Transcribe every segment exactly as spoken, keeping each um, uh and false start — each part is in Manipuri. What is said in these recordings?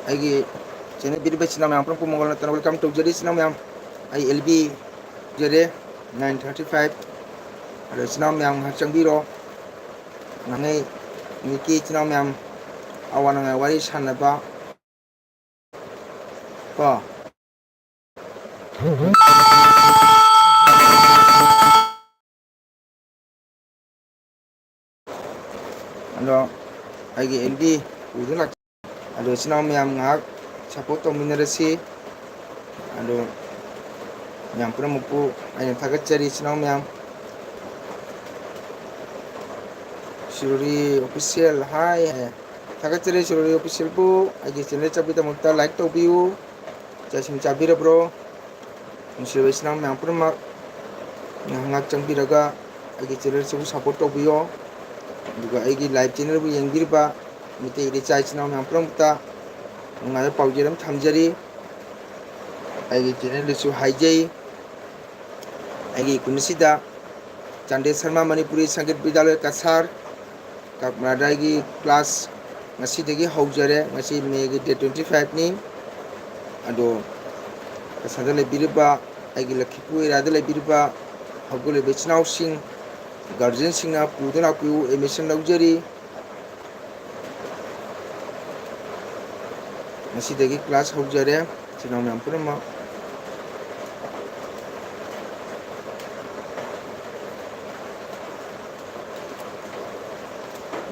ꯑꯩꯒꯤ ꯆꯦꯅꯦꯜ ꯕꯤꯔꯕ ꯏꯆꯤꯟ ꯏꯅꯥꯎ ꯃꯌꯥꯝ ꯄꯨꯝꯅꯃꯛ ꯃꯉꯣꯟꯗ ꯇꯅꯧ welcome ꯇꯧꯖꯔꯤ꯫ ꯏꯆꯤꯟ ꯏꯅꯥꯎ ꯃꯌꯥꯝ, ꯑꯩ ꯑꯦꯜ ꯕꯤ ꯖꯔꯦ, nine thirty five꯫ ꯑꯗꯣ ꯏꯆꯤꯟ ꯏꯅꯥꯎ ꯃꯌꯥꯝ ꯉꯥꯏꯍꯥꯛ ꯆꯪꯕꯤꯔꯣ꯫ ꯉꯥꯡꯅꯩ ꯅꯨꯃꯤꯠꯀꯤ ꯏꯆꯤꯟ ꯏꯅꯥꯎ ꯃꯌꯥꯝ ꯑꯋꯥ ꯅꯨꯡꯉꯥꯏ ꯋꯥꯔꯤ ꯁꯥꯟꯅꯕ ꯀꯣ꯫ ꯑꯗꯣ ꯑꯩꯒꯤ ꯑꯦꯜ ꯕꯤ ꯎꯗꯨꯅ ꯑꯗꯣ ꯏꯆꯤꯟ ꯏꯅꯥꯎ ꯃꯌꯥꯝ ꯉꯥꯏꯍꯥꯛ support ꯇꯧꯃꯤꯟꯅꯔꯁꯤ꯫ ꯑꯗꯣ ꯃꯌꯥꯝ ꯄꯨꯝꯅꯃꯛꯄꯨ ꯑꯩꯅ ꯊꯥꯒꯠꯆꯔꯤ, ꯏꯆꯤꯟ ꯏꯅꯥꯎ ꯃꯌꯥꯝ꯫ ꯁꯤꯔꯣꯔꯤ Official, ꯍꯥꯏ, ꯊꯥꯒꯠꯆꯔꯤ ꯁꯤꯔꯣꯔꯤ Officialꯕꯨ꯫ ꯑꯩꯒꯤ ꯆꯦꯅꯦꯜ ꯆꯠꯄꯒꯤꯗꯃꯛꯇ like ꯇꯧꯕꯤꯌꯨ꯫ ꯆꯥꯛ ꯏꯁꯤꯡ ꯆꯥꯕꯤꯔꯕ꯭ꯔꯣ? ꯅꯨꯡꯁꯤꯔꯕ ꯏꯆꯤꯟ ꯏꯅꯥꯎ ꯃꯌꯥꯝ ꯄꯨꯝꯅꯃꯛ ꯉꯥꯏꯍꯥꯛ ꯉꯥꯏꯍꯥꯛ ꯆꯪꯕꯤꯔꯒ ꯑꯩꯒꯤ ꯆꯦꯅꯦꯜꯁꯤꯕꯨ support ꯇꯧꯕꯤꯌꯣ꯫ ꯑꯗꯨꯒ ꯑꯩꯒꯤ live channelꯕꯨ ꯌꯦꯡꯕꯤꯔꯤꯕ ꯃꯩꯇꯩ ꯏꯆꯥ ꯏꯆꯤꯟ ꯏꯅꯥꯎ ꯃꯌꯥꯝ ꯄꯨꯝꯅꯃꯛꯇ ꯅꯨꯡꯉꯥꯏꯕ ꯄꯥꯎꯖꯦꯜ ꯑꯃ ꯊꯝꯖꯔꯤ꯫ ꯑꯩꯒꯤ ꯆꯦꯅꯦꯜꯗꯁꯨ ꯍꯥꯏꯖꯩ, ꯑꯩꯒꯤ ꯀꯨꯝꯁꯤꯗ ꯆꯥꯟꯗꯦꯜ ꯁꯔꯃ ꯃꯅꯤꯄꯨꯔꯤ ꯁꯪꯒꯤꯠ ꯕꯤꯗ꯭ꯌꯥꯂꯌ ꯀꯁꯥꯔ ꯀꯛꯃꯔꯥꯗꯒꯤ class ꯉꯁꯤꯗꯒꯤ ꯍꯧꯖꯔꯦ꯫ ꯉꯁꯤ ꯃꯦꯒꯤ date twenty fiveꯅꯤ꯫ ꯑꯗꯣ ꯀꯁꯥꯔꯗ ꯂꯩꯕꯤꯔꯤꯕ ꯑꯩꯒꯤ ꯂꯛꯈꯤꯄꯨꯔ areaꯗ ꯂꯩꯕꯤꯔꯤꯕ ꯍꯧꯒꯠꯂꯤꯕ ꯏꯆꯤꯟ ꯏꯅꯥꯎꯁꯤꯡ, guardianꯁꯤꯡꯅ ꯄꯨꯗꯨꯅ ꯂꯥꯛꯄꯤꯌꯨ, admission ꯂꯧꯖꯔꯤ꯫ ꯉꯁꯤꯗꯒꯤ class ꯍꯧꯖꯔꯦ, ꯏꯆꯤꯟ ꯏꯅꯥꯎ ꯃꯌꯥꯝ ꯄꯨꯝꯅꯃꯛ꯫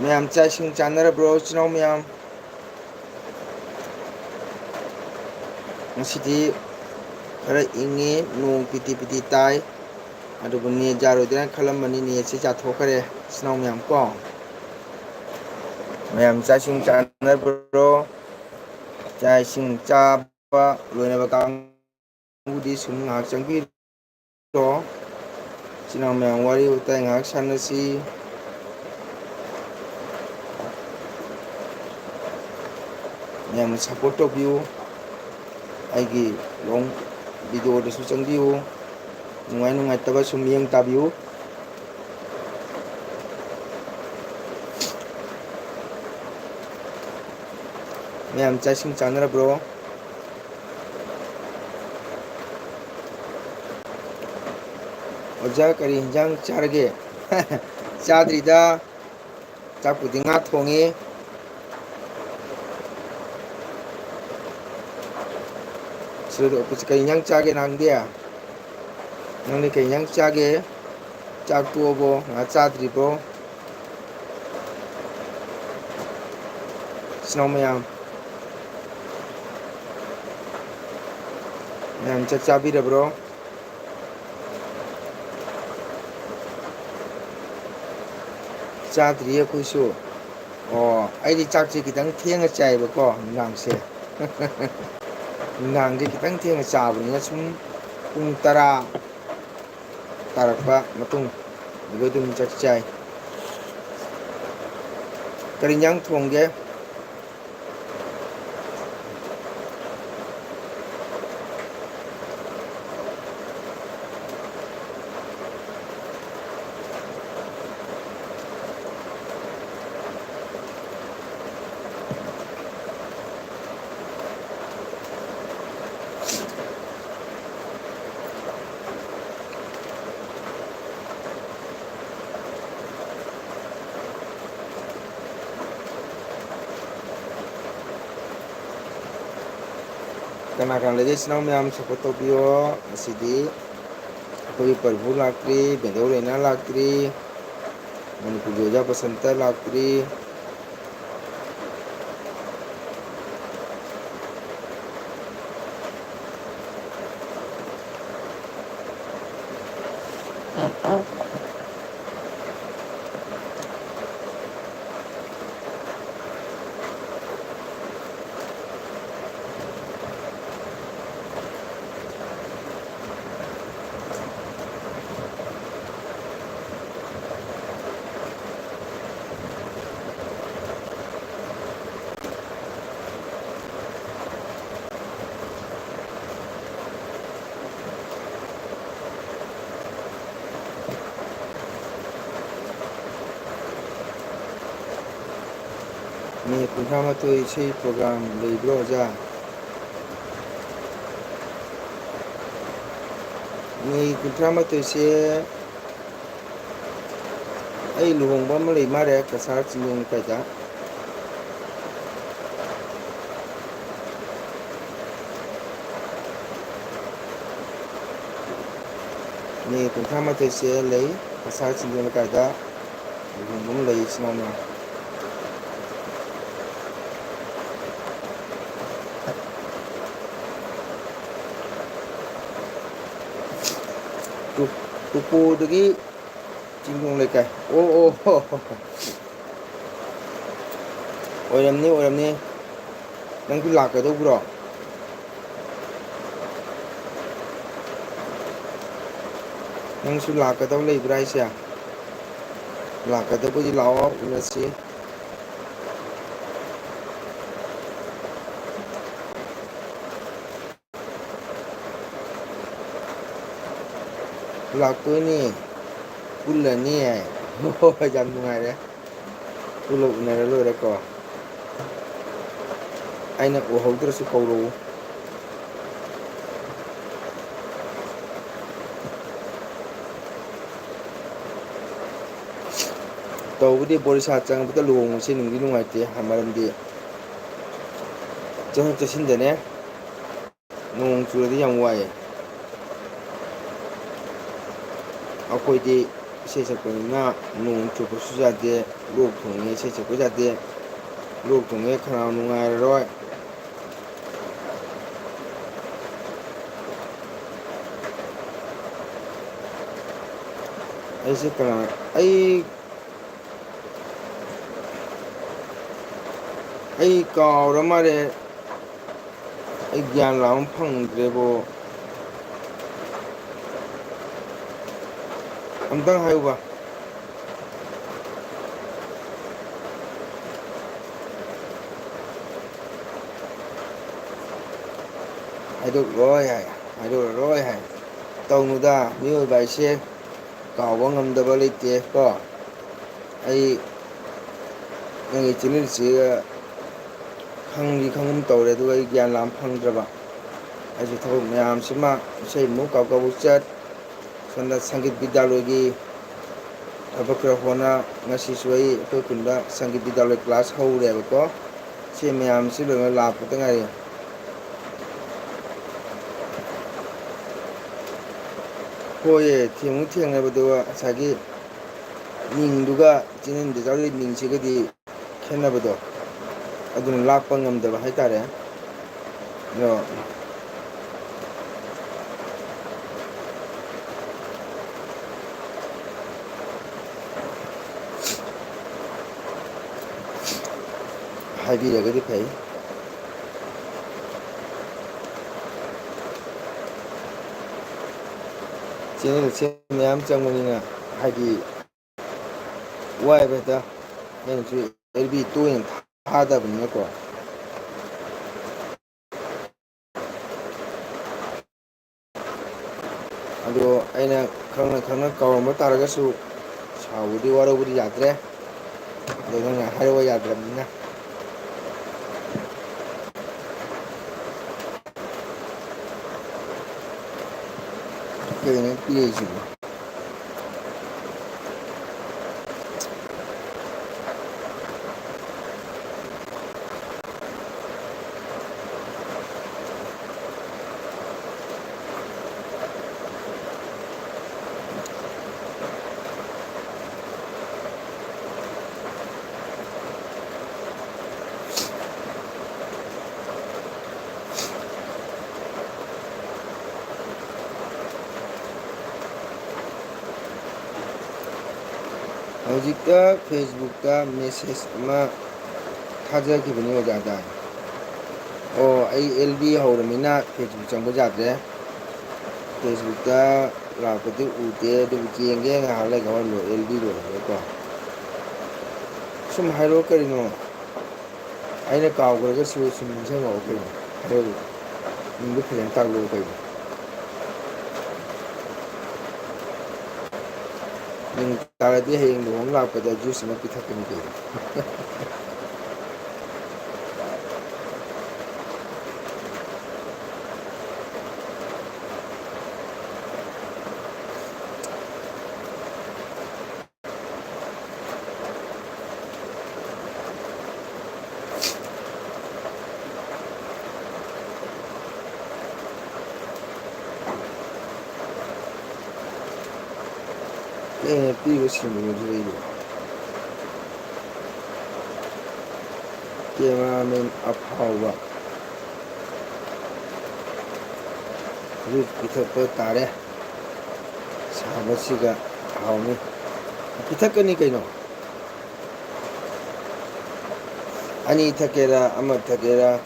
ꯃꯌꯥꯝ ꯆꯥꯛ ꯏꯁꯤꯡ ꯆꯥꯅꯔꯕ꯭ꯔꯣ, ꯏꯆꯤꯟ ꯏꯅꯥꯎ ꯃꯌꯥꯝ? ꯉꯁꯤꯗꯤ ꯈꯔ ꯏꯪꯉꯤ, ꯅꯣꯡ ꯄꯤꯇꯤ ꯄꯤꯇꯤ ꯇꯥꯏ꯫ ꯑꯗꯨꯕꯨ net ꯌꯥꯔꯣꯏꯗ꯭ꯔꯥꯅ ꯈꯜꯂꯝꯕꯅꯤ, netꯁꯤ ꯌꯥꯊꯣꯛꯈ꯭ꯔꯦ, ꯏꯆꯤꯟ ꯏꯅꯥꯎ ꯃꯌꯥꯝ ꯀꯣ꯫ ꯃꯌꯥꯝ ꯆꯥꯛ ꯏꯁꯤꯡ ꯆꯥꯅꯔꯕ꯭ꯔꯣ? ꯆꯥꯛ ꯏꯁꯤꯡ ꯆꯥꯕ ꯂꯣꯏꯅꯕ ꯀꯥꯡꯕꯨꯗꯤ ꯁꯨꯝ ꯉꯥꯏꯍꯥꯛ ꯆꯪꯕꯤꯔꯣ꯫ ꯏꯆꯤꯟ ꯏꯅꯥꯎ ꯃꯌꯥꯝ ꯋꯥꯔꯤ ꯋꯥꯇꯥꯏ ꯉꯥꯏꯍꯥꯛ ꯁꯥꯟꯅꯁꯤ꯫ ꯃꯌꯥꯝꯅ support ꯇꯧꯕꯤꯌꯨ꯫ ꯑꯩꯒꯤ long videoꯗꯁꯨ ꯆꯪꯕꯤꯌꯨ꯫ ꯅꯨꯡꯉꯥꯏ ꯅꯨꯡꯉꯥꯏꯇꯕ ꯁꯨꯝ ꯌꯦꯡ ꯇꯥꯕꯤꯌꯨ꯫ ꯃꯌꯥꯝ ꯆꯥꯛ ꯏꯁꯤꯡ ꯆꯥꯅꯔꯕ꯭ꯔꯣ? ꯑꯣꯖꯥ, ꯀꯔꯤ ꯍꯤꯟꯖꯥꯡ ꯆꯥꯔꯒꯦ? ꯆꯥꯗ꯭ꯔꯤꯗ꯫ ꯆꯥꯛꯄꯨꯗꯤ ꯉꯥ ꯊꯣꯡꯉꯤ꯫ ꯁꯤꯗ ꯑꯣꯐꯤꯁ ꯀꯩ ꯏꯟꯖꯥꯡ ꯆꯥꯒꯦ ꯅꯪꯗꯤ? ꯅꯪꯗꯤ ꯀꯩ ꯏꯟꯖꯥꯡ ꯆꯥꯒꯦ? ꯆꯥꯛ ꯇꯣꯛꯑꯕꯣ? ꯉꯥ ꯆꯥꯗ꯭ꯔꯤꯕꯣ? ꯏꯆꯤꯟ ꯏꯅꯥꯎ ꯃꯌꯥꯝ, ꯃꯌꯥꯝ ꯆꯥꯛ ꯆꯥꯕꯤꯔꯕ꯭ꯔꯣ? ꯆꯥꯗ꯭ꯔꯤꯌꯦ ꯑꯩꯈꯣꯏꯁꯨ꯫ ꯑꯣ, ꯑꯩꯗꯤ ꯆꯥꯛꯁꯦ ꯈꯤꯇꯪ ꯊꯦꯡꯅ ꯆꯥꯏꯌꯦꯕꯀꯣ, ꯅꯨꯡꯗꯥꯡꯁꯦ꯫ ꯅꯨꯡꯗꯥꯡꯁꯦ ꯈꯤꯇꯪ ꯊꯦꯡꯅ ꯆꯥꯕꯅꯤꯅ ꯁꯨꯝ ꯄꯨꯡ ꯇꯔꯥ ꯇꯥꯔꯛꯄ ꯃꯇꯨꯡ ꯑꯗꯨꯗ ꯑꯗꯨꯝ ꯆꯥꯛ ꯆꯥꯏ꯫ ꯀꯔꯤ ꯏꯟꯖꯥꯡ ꯊꯣꯡꯒꯦ? ꯀꯅꯥ ꯀꯅꯥ ꯂꯩꯒꯦ? ꯏꯆꯤꯟ ꯏꯅꯥꯎ ꯃꯌꯥꯝ support ꯇꯧꯕꯤꯌꯣ꯫ ꯉꯁꯤꯗꯤ ꯑꯩꯈꯣꯏꯒꯤ ꯄ꯭ꯔꯚꯨ ꯂꯥꯛꯇ꯭ꯔꯤ, ꯕꯦꯟꯗꯧ ꯔꯦꯅꯥ ꯂꯥꯛꯇ꯭ꯔꯤ, ꯃꯅꯤꯄꯨꯔꯒꯤ ꯑꯣꯖꯥ ꯕꯁꯟꯇ ꯂꯥꯛꯇ꯭ꯔꯤ꯫ ꯃꯦ ꯀꯨꯟꯊ꯭ꯔꯥ ꯃꯥꯊꯣꯏ ꯏꯁꯩ program ꯂꯩꯕ꯭ꯔꯣ, ꯑꯣꯖꯥ? ꯃꯦ ꯀꯨꯟꯊ꯭ꯔꯥ ꯃꯥꯊꯣꯏꯁꯦ ꯑꯩ ꯂꯨꯍꯣꯡꯕ ꯑꯃ ꯂꯩ ꯃꯥꯜꯂꯦ, ꯀꯁꯥꯔ ꯆꯤꯡꯗꯣꯡ ꯂꯩꯀꯥꯏꯗ꯫ ꯃꯦ ꯀꯨꯟꯊ꯭ꯔꯥ ꯃꯥꯊꯣꯏꯁꯦ ꯂꯩ, ꯀꯁꯥꯔ ꯆꯤꯡꯗꯣꯡ ꯂꯩꯀꯥꯏꯗ ꯂꯨꯍꯣꯡꯕ ꯑꯃ ꯂꯩ, ꯏꯆꯤꯟ ꯏꯅꯥꯎꯅ꯫ ꯇꯨ-, ꯇꯨꯄꯣꯗꯒꯤ ꯆꯤꯡꯗꯣꯡ ꯂꯩꯀꯥꯏ꯫ ꯑꯣ, ꯑꯣ, ꯍꯣ, ꯍꯣ, ꯍꯣ꯫ ꯑꯣꯏꯔꯝꯅꯤ, ꯑꯣꯏꯔꯝꯅꯤ꯫ ꯅꯪꯁꯨ ꯂꯥꯛꯀꯗꯧꯕ꯭ꯔꯣ? ꯅꯪꯁꯨ ꯂꯥꯛꯀꯗꯧ ꯂꯩꯕ꯭ꯔꯥ ꯍꯥꯏꯁꯦ? ꯂꯥꯛꯀꯗꯧꯕꯗꯤ ꯂꯥꯛꯑꯣ, ꯎꯅꯁꯤ꯫ ꯂꯥꯛꯇꯣꯏꯅꯤ, ꯄꯨꯜꯂꯅꯤ꯫ ꯍꯣꯏ, ꯌꯥꯝ ꯅꯨꯡꯉꯥꯏꯔꯦ꯫ ꯄꯨꯜꯂ ꯎꯅꯔ ꯂꯣꯏꯔꯦꯀꯣ꯫ ꯑꯩꯅ ꯎꯍꯧꯗ꯭ꯔꯁꯨ ꯀꯧꯔꯛꯎ꯫ ꯇꯧꯕꯗꯤ ꯕꯣꯔꯤꯁꯥ ꯆꯪꯕꯗ ꯂꯨꯍꯣꯡꯕꯁꯦ ꯅꯨꯡꯗꯤ ꯅꯨꯡꯉꯥꯏꯇꯦ, ꯃꯔꯝꯗꯤ ꯆꯠꯊꯣꯛ ꯆꯠꯁꯤꯟꯗꯅꯦ꯫ ꯅꯣꯡ ꯆꯨꯔꯗꯤ ꯌꯥꯝ ꯋꯥꯏꯌꯦ꯫ ꯑꯩꯈꯣꯏꯗꯤ ꯏꯁꯩ ꯁꯛꯄꯅꯤꯅ ꯅꯣꯡ ꯆꯨꯕꯁꯨ ꯌꯥꯗꯦ, ꯂꯣꯛ ꯊꯨꯡꯉꯦ ꯏꯁꯩ ꯁꯛꯄ ꯌꯥꯗꯦ, ꯂꯣꯛ ꯊꯨꯡꯉꯦ ꯈꯅꯥꯎ ꯅꯨꯡꯉꯥꯏꯔꯔꯣꯏ꯫ ꯑꯩꯁꯦ ꯀꯅꯥ, ꯑꯩ, ꯑꯩ ꯀꯥꯎꯔ ꯃꯥꯜꯂꯦ꯫ ꯑꯩ ꯒ꯭ꯌꯥꯟ ꯂꯥꯕ ꯐꯪꯗ꯭ꯔꯦꯕꯣ꯫ ꯑꯝꯇꯪ ꯍꯥꯏꯌꯨꯕ꯫ ꯍꯥꯏꯗꯣꯛꯂꯣꯏ ꯍꯥꯏ, ꯍꯥꯏꯗꯣꯛꯂꯔꯣꯏ ꯍꯥꯏ꯫ ꯇꯧꯅꯨꯗ, ꯃꯤꯑꯣꯏꯕ ꯍꯥꯏꯁꯦ ꯀꯥꯎꯕ ꯉꯝꯗꯕ ꯂꯩꯇꯦ ꯀꯣ꯫ ꯑꯩ ꯅꯪꯒꯤ ꯆꯦꯅꯦꯜꯁꯤꯒ ꯈꯪꯗꯤ ꯈꯪꯒꯨꯝ ꯇꯧꯔꯦ, ꯑꯗꯨꯒ ꯑꯩ ꯒ꯭ꯌꯥꯟ ꯂꯥꯝ ꯐꯪꯗ꯭ꯔꯕ꯫ ꯑꯩꯁꯨ ꯊꯕꯛ ꯃꯌꯥꯝꯁꯤꯃ, ꯏꯁꯩ ꯑꯃꯨꯛ ꯀꯥꯎ ꯀꯥꯎꯕ ꯆꯠ, ꯁꯣꯝꯗ ꯁꯪꯒꯤꯠ ꯕꯤꯗ꯭ꯌꯥꯂꯣꯏꯒꯤ ꯊꯕꯛ ꯈꯔ ꯍꯣꯠꯅ꯫ ꯉꯁꯤꯁꯨ ꯑꯩ, ꯑꯩꯈꯣꯏ ꯈꯨꯟꯗ ꯁꯪꯒꯤꯠ ꯕꯤꯗ꯭ꯌꯥꯂꯣꯏ ꯀ꯭ꯂꯥꯁ ꯍꯧꯔꯦꯕꯀꯣ꯫ ꯁꯤ ꯃꯌꯥꯝꯁꯤ ꯂꯣꯏꯅ ꯂꯥꯛꯄꯗ ꯉꯥꯏꯔꯤ꯫ ꯍꯣꯏꯌꯦ, ꯊꯦꯡꯉꯨ ꯊꯦꯡꯅꯕꯗꯨꯒ ꯉꯁꯥꯏꯒꯤ ꯃꯤꯡꯗꯨꯒ ꯆꯦꯅꯦꯜ ꯕꯤꯗ꯭ꯌꯥꯂꯣꯏ ꯃꯤꯡꯁꯤꯒꯗꯤ ꯈꯦꯠꯅꯕꯗꯣ, ꯑꯗꯨꯅ ꯂꯥꯛꯄ ꯉꯝꯗꯕ ꯍꯥꯏꯇꯥꯔꯦ꯫ ꯑꯗꯣ ꯍꯥꯏꯕꯤꯔꯒꯗꯤ ꯐꯩ꯫ ꯆꯦꯅꯦꯜꯁꯦ ꯃꯌꯥꯝ ꯆꯪꯕꯅꯤꯅ, ꯍꯥꯏꯗꯤ, ꯋꯥꯏꯕ ꯍꯦꯛꯇ꯫ ꯑꯩꯅꯁꯨ ꯑꯦꯜ ꯕꯤ ꯇꯣꯏꯅ ꯊꯥꯗꯕꯅꯤꯅꯀꯣ꯫ ꯑꯗꯣ ꯑꯩꯅ ꯈꯪꯅ ꯈꯪꯅ ꯀꯥꯎꯔꯝꯕ ꯇꯥꯔꯒꯁꯨ, ꯁꯥꯎꯕꯗꯤ ꯋꯥꯔꯧꯕꯗꯤ ꯌꯥꯗ꯭ꯔꯦ꯫ ꯑꯗꯣ ꯅꯪꯅ ꯍꯥꯏꯔꯛꯑꯣ ꯌꯥꯗ꯭ꯔꯕꯅꯤꯅ꯫ ꯀꯩꯅꯣ ꯄꯤꯔꯛꯏꯁꯤꯕꯣ? ꯍꯧꯖꯤꯛꯇ Facebook-ꯇ message ꯑꯃ ꯊꯥꯖꯈꯤꯕꯅꯤ ꯑꯣꯖꯥꯗ꯫ ꯑꯣ, ꯑꯩ ꯑꯦꯜ ꯕꯤ ꯍꯧꯔꯃꯤꯅ Facebook ꯆꯪꯕ ꯌꯥꯗ꯭ꯔꯦ꯫ Facebook-ꯇ ꯂꯥꯛꯄꯗꯤ ꯎꯗꯦ, ꯑꯗꯨꯕꯨ ꯌꯦꯡꯒꯦ ꯉꯥꯏꯍꯥꯛ ꯂꯩꯒ ꯍꯣꯔꯦꯟ ꯑꯦꯜ ꯕꯤ ꯂꯣꯏꯔꯒꯀꯣ꯫ ꯁꯨꯝ ꯍꯥꯏꯔꯛꯑꯣ ꯀꯔꯤꯅꯣ? ꯑꯩꯅ ꯀꯥꯎꯈ꯭ꯔꯒꯁꯨ ꯁꯨꯝ ꯅꯤꯡꯁꯤꯡꯉꯛꯑꯣ ꯀꯩꯅꯣ꯫ ꯍꯥꯏꯔꯛꯑꯣ꯫ ꯃꯤꯡꯗꯣ ꯐꯖꯅ ꯇꯥꯛꯂꯛꯑꯣ ꯀꯩꯅꯣ꯫ ꯃꯤꯡ ꯇꯥꯔꯗꯤ ꯍꯌꯦꯡ ꯂꯨꯍꯣꯡ ꯂꯥꯛꯄꯗ ꯖꯨꯁ ꯑꯃ ꯄꯤꯊꯛꯀꯅꯤ ꯀꯩꯅꯣ꯫ ꯑꯩꯅ ꯄꯤꯕ ꯁꯤꯟꯕꯗꯨꯗ ꯑꯩꯗꯤ ꯀꯦꯃꯦꯔꯥꯃꯦꯟ ꯑꯐꯥꯎꯕ ꯖꯨꯁ ꯄꯤꯊꯛꯄ ꯇꯥꯔꯦ꯫ ꯁꯥꯕꯁꯤꯒ ꯍꯥꯎꯅꯤ꯫ ꯄꯤꯊꯛꯀꯅꯤ ꯀꯩꯅꯣ꯫ ꯑꯅꯤ ꯊꯛꯀꯦꯔꯥ, ꯑꯃ ꯊꯛꯀꯦꯔꯥ,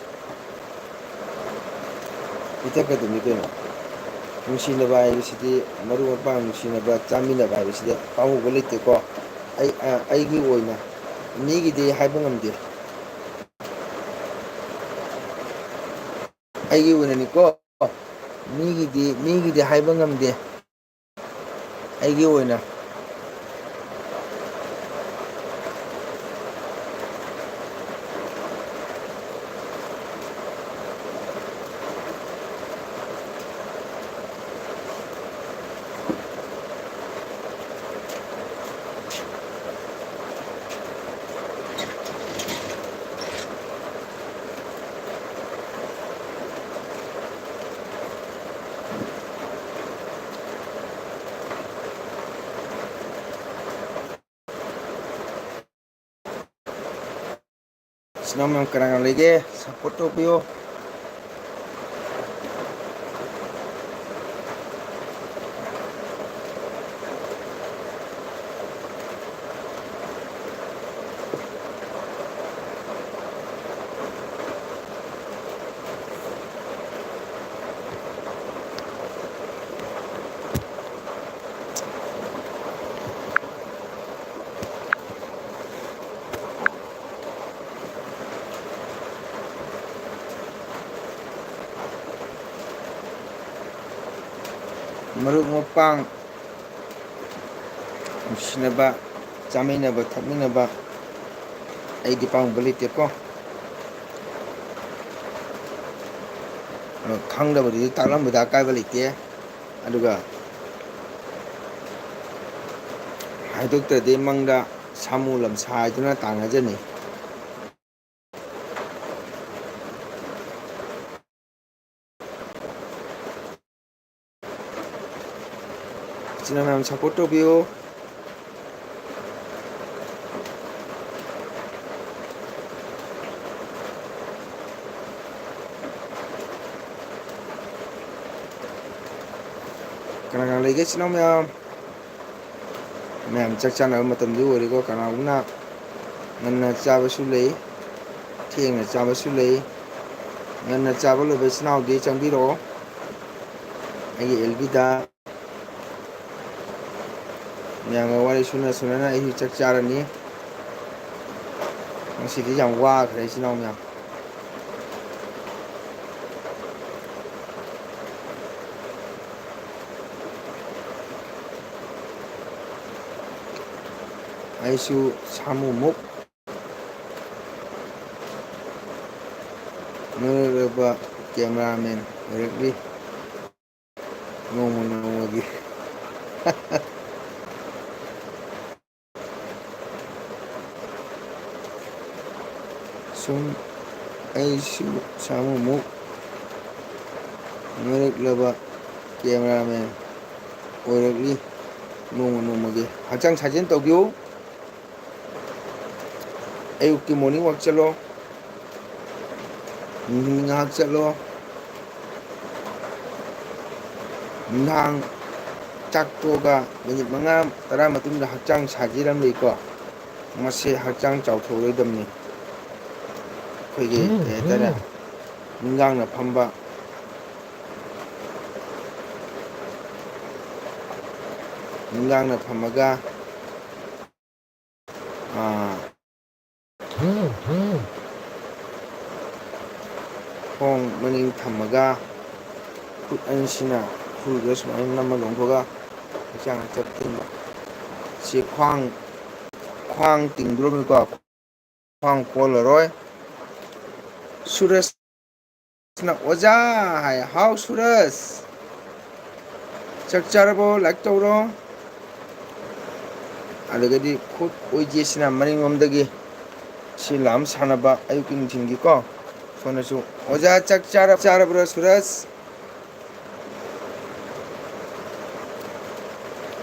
ꯄꯤꯊꯛꯀꯗꯕꯅꯤ ꯀꯩꯅꯣ꯫ ꯅꯨꯡꯁꯤꯅꯕ ꯍꯥꯏꯕꯁꯤꯗꯤ, ꯃꯔꯨꯞ ꯃꯄꯥꯡ ꯅꯨꯡꯁꯤꯅꯕ, ꯆꯥꯃꯤꯟꯅꯕ ꯍꯥꯏꯕꯁꯤꯗꯤ ꯑꯄꯥꯝꯕ ꯂꯩꯇꯦꯀꯣ꯫ ꯑꯩ, ꯑ, ꯑꯩꯒꯤ ꯑꯣꯏꯅ ꯃꯤꯒꯤꯗꯤ ꯍꯥꯏꯕ ꯉꯝꯗꯦ꯫ ꯑꯩꯒꯤ ꯑꯣꯏꯅꯅꯤꯀꯣ꯫ ꯃꯤꯒꯤꯗꯤ, ꯃꯤꯒꯤꯗꯤ ꯍꯥꯏꯕ ꯉꯝꯗꯦ꯫ ꯑꯩꯒꯤ ꯑꯣꯏꯅ꯫ ꯏꯆꯤꯟ ꯏꯅꯥꯎ ꯃꯌꯥꯝ ꯀꯅꯥ ꯀꯅꯥ ꯂꯩꯒꯦ? ꯁꯞꯄꯣꯔꯠ ꯇꯧꯕꯤꯌꯣ꯫ ꯃꯔꯨꯞ ꯃꯄꯥꯡ ꯅꯨꯡꯁꯤꯅꯕ, ꯆꯥꯃꯤꯟꯅꯕ ꯊꯛꯃꯤꯟꯅꯕ ꯑꯩꯗꯤ ꯄꯥꯝꯕ ꯂꯩꯇꯦꯀꯣ꯫ ꯑꯗꯣ ꯈꯪꯗꯕꯗꯨꯗꯤ ꯇꯥꯛꯂꯝꯕꯗ ꯑꯀꯥꯏꯕ ꯂꯩꯇꯦ꯫ ꯑꯗꯨꯒ ꯍꯥꯏꯗꯣꯛꯇ꯭ꯔꯗꯤ ꯃꯪꯗ ꯁꯥꯃꯨ ꯂꯝꯁꯥ ꯍꯥꯏꯗꯨꯅ ꯇꯥꯟꯅꯖꯅꯤ꯫ ꯏꯆꯤꯟ ꯏꯅꯥꯎ ꯃꯌꯥꯝ support ꯇꯧꯕꯤꯌꯨ꯫ ꯀꯅꯥ ꯀꯅꯥ ꯂꯩꯒꯦ ꯏꯆꯤꯟ ꯏꯅꯥꯎ ꯃꯌꯥꯝ? ꯃꯌꯥꯝ ꯆꯥꯛ ꯆꯥꯅꯕ ꯃꯇꯝꯗꯤ ꯑꯣꯏꯔꯦꯀꯣ꯫ ꯀꯅꯥꯒꯨꯝꯕꯅ ꯉꯟꯅ ꯆꯥꯕꯁꯨ ꯂꯩ, ꯊꯦꯡꯅ ꯆꯥꯕꯁꯨ ꯂꯩ꯫ ꯉꯟꯅ ꯆꯥꯕ ꯂꯣꯏꯕ ꯏꯆꯤꯟ ꯏꯅꯥꯎꯗꯤ ꯆꯪꯕꯤꯔꯛꯑꯣ ꯑꯩꯒꯤ ꯑꯦꯜ ꯕꯤꯗ꯫ ꯃꯌꯥꯝꯒ ꯋꯥꯔꯤ ꯁꯨꯅ ꯁꯨꯅꯅ ꯑꯩꯁꯨ ꯆꯥꯛ ꯆꯥꯔꯅꯤ꯫ ꯉꯁꯤꯗꯤ ꯌꯥꯝ ꯋꯥꯈ꯭ꯔꯦ ꯏꯆꯤꯟ ꯏꯅꯥꯎ ꯃꯌꯥꯝ꯫ ꯑꯩꯁꯨ ꯁꯥꯃꯨꯃꯨꯛ ꯅꯣꯏꯔꯛꯂꯕ cameraman ꯑꯣꯏꯔꯛꯂꯤ ꯅꯣꯡꯃ ꯅꯣꯡꯃꯒꯤ꯫ ꯁꯨꯝ ꯑꯩꯁꯨ ꯁꯥꯃꯨꯃꯨꯛ ꯅꯣꯏꯔꯛꯂꯕ cameraman ꯑꯣꯏꯔꯛꯂꯤ ꯅꯣꯡꯃ ꯅꯣꯡꯃꯒꯤ꯫ ꯍꯛꯆꯥꯡ ꯁꯥꯖꯦꯜ ꯇꯧꯕꯤꯌꯨ꯫ ꯑꯌꯨꯛꯀꯤ morning walk ꯆꯠꯂꯣ, ꯅꯨꯡꯊꯤꯟ ꯉꯥꯏꯍꯥꯛ ꯆꯠꯂꯣ, ꯅꯨꯡꯗꯥꯡ ꯆꯥꯛ ꯇꯣꯛꯑꯒ minute ꯃꯉꯥ ꯇꯔꯥ ꯃꯇꯨꯡꯗ ꯍꯛꯆꯥꯡ ꯁꯥꯖꯦꯜ ꯑꯃ ꯂꯩꯀꯣ, ꯃꯁꯤ ꯍꯛꯆꯥꯡ ꯆꯥꯎꯊꯣꯛꯂꯣꯏꯗꯕꯅꯤ꯫ ꯑꯩꯈꯣꯏꯒꯤ ꯀꯩ ꯍꯥꯏꯇꯥꯔꯦ, ꯅꯤꯡꯒꯥꯡꯅ ꯐꯝꯕ, ꯅꯤꯡꯒꯥꯡꯅ ꯐꯝꯃꯒ, ꯑꯥ, ꯈꯣꯡ ꯃꯅꯤꯡ ꯊꯝꯃꯒ, ꯈꯨꯠ ꯑꯅꯤꯁꯤꯅ ꯎꯈ꯭ꯔꯨꯜꯗ ꯁꯨꯃꯥꯏꯅ ꯅꯝꯃ ꯂꯣꯡꯊꯣꯛꯑꯒ ꯍꯛꯆꯥꯡ ꯍꯛꯆꯥꯡ ꯊꯤꯟꯕ꯫ ꯁꯤ ꯈ꯭ꯋꯥꯡ, ꯈ꯭ꯋꯥꯡ ꯇꯤꯡꯗ꯭ꯔꯣꯕꯅꯤꯀꯣ꯫ ꯈ꯭ꯋꯥꯡ ꯀꯣꯜꯂꯔꯣꯏ꯫ ꯁꯨꯔꯖꯅ ꯑꯣꯖꯥ ꯍꯥꯏ꯫ ꯍꯥꯎ ꯁꯨꯔꯖ, ꯆꯥꯛ ꯆꯥꯔꯕꯣ? ꯂꯥꯏꯛ ꯇꯧꯔꯣ꯫ ꯑꯗꯨꯒꯗꯤ ꯈꯨꯠ ꯑꯣꯏꯖꯦꯁꯤꯅ ꯃꯅꯤꯡꯂꯣꯝꯗꯒꯤ ꯁꯤ ꯂꯥꯝ ꯁꯥꯟꯅꯕ ꯑꯌꯨꯛꯀꯤ ꯅꯨꯡꯊꯤꯜꯒꯤꯀꯣ꯫ ꯁꯣꯝꯗꯁꯨ ꯑꯣꯖꯥ ꯆꯥꯛ ꯆꯥꯔ-, ꯆꯥꯔꯕ꯭ꯔꯣ ꯁꯨꯔꯖ?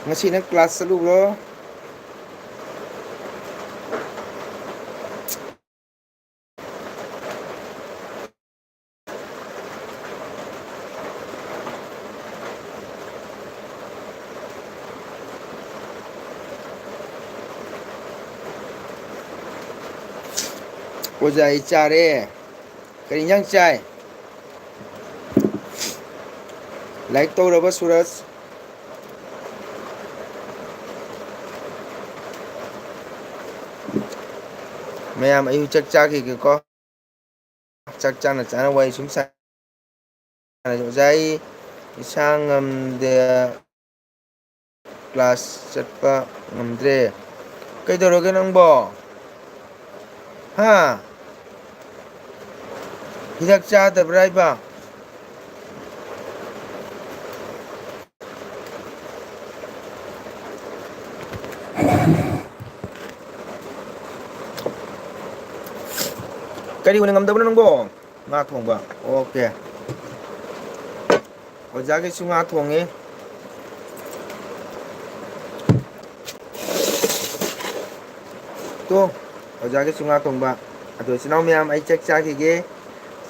ꯉꯁꯤ ꯅꯪ ꯀ꯭ꯂꯥꯁ ꯆꯠꯂꯨꯕ꯭ꯔꯣ? ꯑꯣꯖꯥ, ꯑꯩ ꯆꯥꯔꯦ꯫ ꯀꯔꯤ ꯏꯟꯖꯥꯡ ꯆꯥꯏ? ꯂꯥꯏꯛ ꯇꯧꯔꯕ ꯁꯨꯔꯖ? ꯃꯌꯥꯝ, ꯑꯩꯁꯨ ꯆꯥꯛ ꯆꯥꯈꯤꯒꯦꯀꯣ꯫ ꯆꯥꯛ ꯆꯥꯅ ꯆꯥꯅ ꯋꯥꯔꯤ ꯁꯨꯝ ꯁꯥꯟꯅ-, ꯑꯣꯖꯥ, ꯑꯩ ꯏꯁꯥ ꯉꯝꯗꯦ, ꯀ꯭ꯂꯥꯁ ꯆꯠꯄ ꯉꯝꯗ꯭ꯔꯦ꯫ ꯀꯩꯗꯧꯔꯒꯦ ꯅꯪꯕꯣ? ꯍꯥ? ꯍꯤꯗꯥꯛ ꯆꯥꯗꯕ꯭ꯔꯥ ꯍꯥꯏꯕ? ꯀꯔꯤ ꯑꯣꯏꯅ ꯉꯝꯗꯕꯅꯣ ꯅꯪꯕꯣ? ꯉꯥ ꯊꯣꯡꯕ꯫ ꯑꯣꯀꯦ꯫ ꯑꯣꯖꯥꯒꯤꯁꯨ ꯉꯥ ꯊꯣꯡꯉꯤ꯫ ꯇꯣ, ꯑꯣꯖꯥꯒꯤꯁꯨ ꯉꯥ ꯊꯣꯡꯕ꯫ ꯑꯗꯣ, ꯏꯆꯤꯟ ꯏꯅꯥꯎ ꯃꯌꯥꯝ, ꯑꯩ ꯆꯥꯛ ꯆꯥꯈꯤꯒꯦ꯫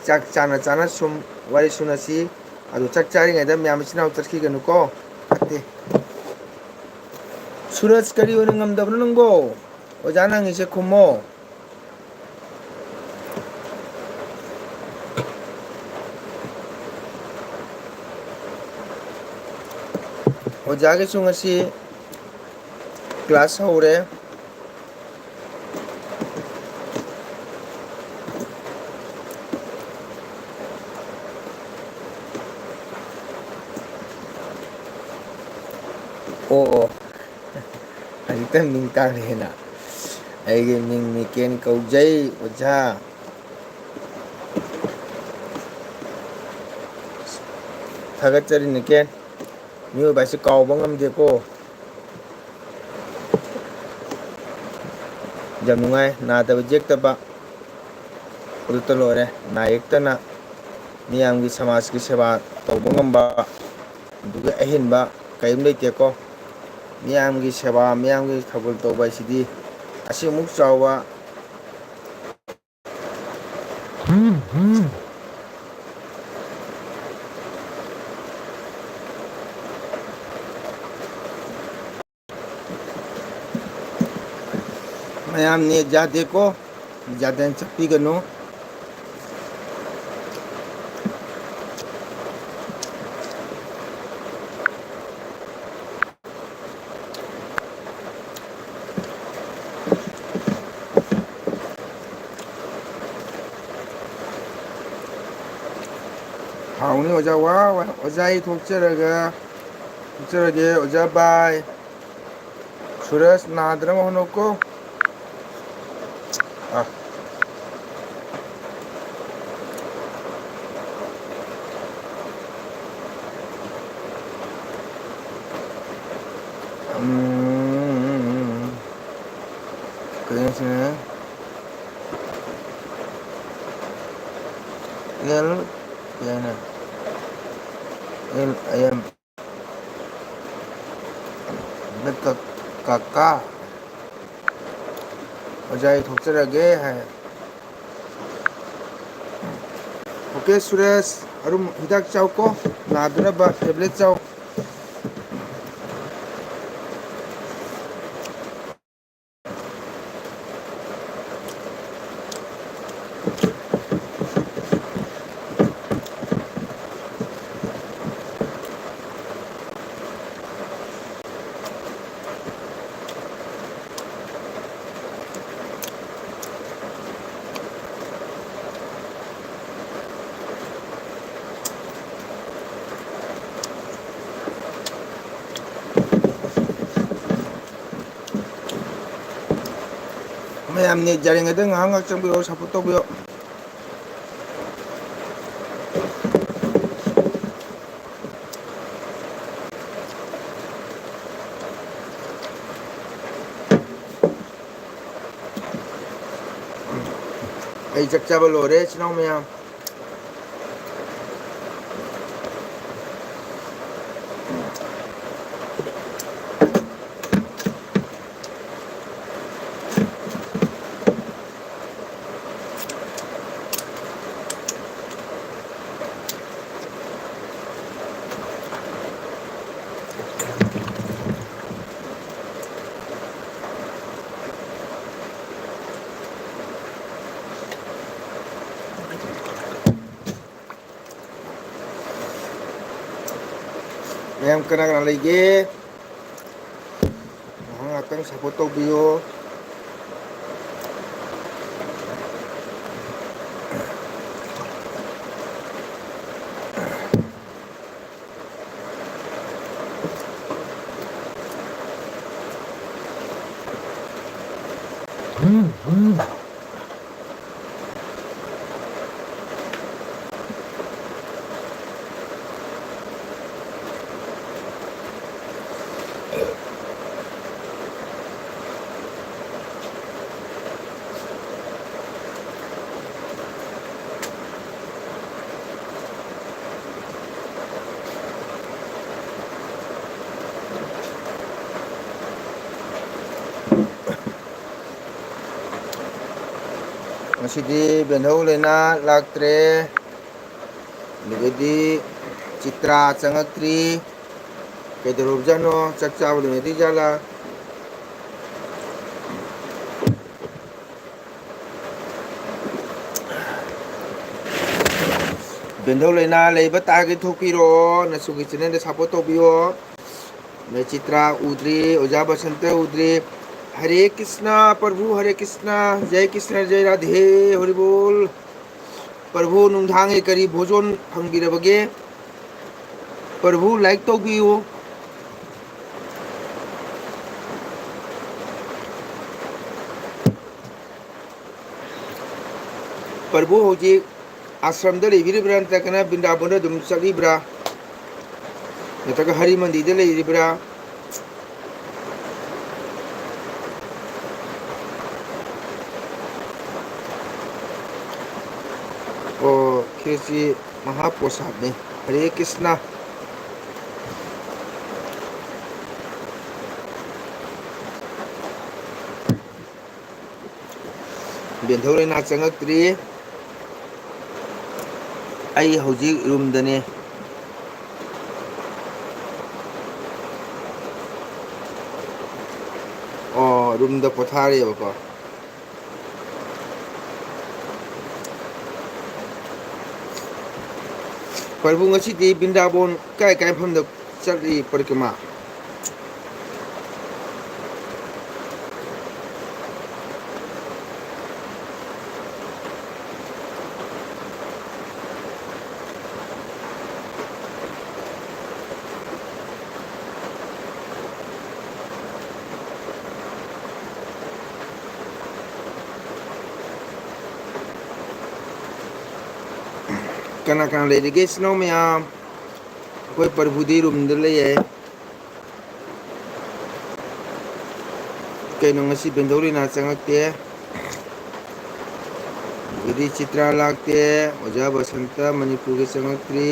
ꯆꯥꯛ ꯆꯥꯅ ꯆꯥꯅ ꯁꯨꯝ ꯋꯥꯔꯤ ꯁꯨꯅꯁꯤ꯫ ꯑꯗꯣ, ꯆꯥꯛ ꯆꯥꯔꯤꯉꯩꯗ ꯃꯌꯥꯝ ꯏꯆꯤꯟ ꯏꯅꯥꯎ ꯆꯠꯈꯤꯒꯅꯨꯀꯣ꯫ ꯐꯠꯇꯦ꯫ ꯁꯨꯔꯖ, ꯀꯔꯤ ꯑꯣꯏꯅ ꯉꯝꯗꯕꯅꯣ ꯅꯪꯕꯣ? ꯑꯣꯖꯥꯅ ꯍꯪꯉꯤꯁꯦ ꯈꯨꯝꯃꯣ꯫ ꯑꯣꯖꯥꯒꯤꯁꯨ ꯉꯁꯤ ꯀ꯭ꯂꯥꯁ ꯍꯧꯔꯦ꯫ ꯑꯣ, ꯑꯣ꯫ ꯍꯦꯛꯇ ꯃꯤꯡ ꯇꯥꯛꯂꯛꯑꯦꯅ꯫ ꯑꯩꯒꯤ ꯃꯤꯡ ꯅꯤꯀꯦꯟ ꯀꯧꯖꯩ ꯑꯣꯖꯥ꯫ ꯊꯥꯒꯠꯆꯔꯤ ꯅꯤꯀꯦꯟ꯫ ꯃꯤꯑꯣꯏꯕ ꯍꯥꯏꯁꯦ ꯀꯥꯎꯕ ꯉꯝꯗꯦꯀꯣ꯫ ꯌꯥꯝ ꯅꯨꯡꯉꯥꯏ, ꯅꯥꯗꯕ ꯌꯦꯛꯇꯕ꯫ ꯑꯗꯨꯇ ꯂꯣꯏꯔꯦ, ꯅꯥ ꯌꯦꯛꯇꯅ ꯃꯤꯌꯥꯝꯒꯤ, ꯁꯃꯥꯖꯀꯤ ꯁꯦꯕꯥ ꯇꯧꯕ ꯉꯝꯕ, ꯑꯗꯨꯒ ꯑꯍꯦꯟꯕ ꯀꯔꯤꯝ ꯂꯩꯇꯦꯀꯣ꯫ ꯃꯤꯌꯥꯝꯒꯤ ꯁꯦꯕꯥ, ꯃꯤꯌꯥꯝꯒꯤ ꯊꯧꯒꯜ ꯇꯧꯕ ꯍꯥꯏꯁꯤꯗꯤ ꯑꯁꯤꯃꯨꯛ ꯆꯥꯎꯕ ꯃꯌꯥꯝ ꯅꯦꯠ ꯌꯥꯗꯦꯀꯣ, ꯌꯥꯗꯅ ꯆꯠꯄꯤꯒꯅꯨ꯫ ꯍꯥꯎꯅꯤ ꯑꯣꯖꯥ, ꯋꯥ, ꯋꯥ, ꯑꯣꯖꯥ, ꯑꯩ ꯊꯣꯛꯆꯔꯒ, ꯊꯣꯛꯆꯔꯒꯦ ꯑꯣꯖꯥ, bye꯫ ꯁꯨꯔꯖ, ꯅꯥꯗꯅꯕ ꯍꯣꯠꯅꯧꯀꯣ꯫ ꯑ꯫ ꯎꯝ, ꯀꯩꯅꯣꯁꯤꯅ ꯑꯦꯜ, ꯀꯩ ꯍꯥꯏꯅꯣ? ꯑꯦꯜ ꯑꯥꯏ ꯑꯦꯝ꯫ ꯀ-, ꯀꯀꯥ, ꯑꯣꯖꯥ, ꯑꯩ ꯊꯣꯛꯆꯔꯒꯦ ꯍꯥꯏ꯫ ꯑꯣꯀꯦ, ꯁꯨꯔꯦꯁ, ꯑꯔꯨꯝ ꯍꯤꯗꯥꯛ ꯆꯥꯎꯀꯣ, ꯅꯥꯗꯅꯕ ꯇꯦꯕ꯭ꯂꯦꯠ ꯆꯥꯎ꯫ ꯌꯥꯝ ꯅꯦꯠ ꯌꯥꯔꯤꯉꯩꯗ ꯉꯥꯏꯍꯥꯛ ꯉꯥꯏꯍꯥꯛ ꯆꯪꯕꯤꯔꯛꯑꯣ, support ꯇꯧꯕꯤꯌꯣ꯫ ꯑꯩ ꯆꯥꯛ ꯆꯥꯕ ꯂꯣꯏꯔꯦ, ꯏꯆꯤꯟ ꯏꯅꯥꯎ ꯃꯌꯥꯝ꯫ ꯃꯌꯥꯝ ꯀꯅꯥ ꯀꯅꯥ ꯂꯩꯒꯦ? ꯉꯥꯏꯍꯥꯛ ꯉꯥꯛꯇꯪ support ꯇꯧꯕꯤꯌꯣ꯫ ꯉꯁꯤꯗꯤ ꯕꯦꯟꯍꯧ ꯂꯩꯅꯥ ꯂꯥꯛꯇ꯭ꯔꯦ꯫ ꯑꯗꯨꯗꯒꯤꯗꯤ ꯆꯤꯇ꯭ꯔꯥ ꯆꯪꯉꯛꯇ꯭ꯔꯤ꯫ ꯀꯩꯗꯧꯔꯕꯖꯥꯠꯅꯣ? ꯆꯥꯛ ꯆꯥꯕ ꯂꯣꯏꯅꯗ꯭ꯔꯤꯖꯥꯠꯂꯥ? ꯕꯦꯟꯙꯧ ꯂꯩꯅꯥ ꯂꯩꯕ ꯇꯥꯔꯒꯗꯤ ꯊꯣꯛꯄꯤꯔꯛꯑꯣ, ꯅꯁꯨꯒꯤ channelꯗ support ꯇꯧꯕꯤꯌꯣ꯫ ꯃꯦꯆꯤꯇ꯭ꯔꯥ ꯎꯗ꯭ꯔꯤ, ꯑꯣꯖꯥ ꯕꯁꯟꯇ ꯎꯗ꯭ꯔꯤ꯫ ꯍꯔꯦ ꯀ꯭ꯔꯤꯁꯅ ꯄ꯭ꯔꯚꯨ, ꯍꯔꯦ ꯀ꯭ꯔꯤꯁꯅ, ꯖꯌ ꯀ꯭ꯔꯤꯁꯅ, ꯖꯌ ꯔꯥꯙꯦ, ꯍꯔꯤꯕꯣꯜ꯫ ꯄ꯭ꯔꯚꯨ ꯅꯨꯡꯗꯥꯡꯒꯤ ꯀꯔꯤ ꯚꯣꯖꯣꯟ ꯐꯪꯕꯤꯔꯕꯒꯦ? ꯄ꯭ꯔꯚꯨ like ꯇꯧꯕꯤꯌꯨ꯫ ꯄ꯭ꯔꯚꯨ ꯍꯧꯖꯤꯛ ꯑꯥꯁ꯭ꯔꯝꯗ ꯂꯩꯕꯤꯔꯤꯕ꯭ꯔꯥ, ꯅꯠꯇ꯭ꯔꯒꯅ ꯕ꯭ꯔꯤꯟꯗꯥꯕꯟꯗ ꯑꯗꯨꯝ ꯆꯠꯂꯤꯕ꯭ꯔꯥ, ꯅꯠꯇ꯭ꯔꯒ ꯍꯔꯤ ꯃꯟꯗꯤꯔꯗ ꯂꯩꯔꯤꯕ꯭ꯔꯥ? ꯑꯣ, ꯈꯦꯆꯤ ꯃꯍꯥꯄ꯭ꯔꯁꯥꯗꯅꯤ꯫ ꯍꯔꯦ ꯀ꯭ꯔꯤꯁꯅ꯫ ꯕꯦꯟꯊꯧ ꯂꯩꯅꯥ ꯆꯪꯉꯛꯇ꯭ꯔꯤ꯫ ꯑꯩ ꯍꯧꯖꯤꯛ ꯔꯨꯝꯗꯅꯦ꯫ ꯑꯣ, ꯔꯨꯝꯗ ꯄꯣꯊꯥꯔꯤꯑꯕꯀꯣ꯫ ꯄ꯭ꯔꯚꯨ, ꯉꯁꯤꯗꯤ ꯕ꯭ꯔꯤꯟꯗꯥꯕꯣꯟ ꯀꯥꯏ ꯀꯥꯏ ꯃꯐꯝꯗ ꯆꯠꯂꯤ ꯄꯔꯤꯀ꯭ꯔꯃꯥ? ꯀꯅꯥ ꯀꯅꯥ ꯂꯩꯔꯤꯒꯦ, ꯏꯆꯤꯟ ꯏꯅꯥꯎ ꯃꯌꯥꯝ? ꯑꯩꯈꯣꯏ ꯄ꯭ꯔꯚꯨꯗꯤ ꯔꯨꯝꯗ ꯂꯩꯌꯦ꯫ ꯀꯩꯅꯣ, ꯉꯁꯤ ꯕꯦꯟꯗꯧ ꯂꯤꯅꯥ ꯆꯪꯉꯛꯇꯦ? ꯑꯗꯨꯗꯤ ꯆꯤꯇ꯭ꯔꯥ ꯂꯥꯛꯇꯦ, ꯑꯣꯖꯥ ꯕꯁꯟꯇ ꯃꯅꯤꯄꯨꯔꯒꯤ ꯆꯪꯉꯛꯇ꯭ꯔꯤ꯫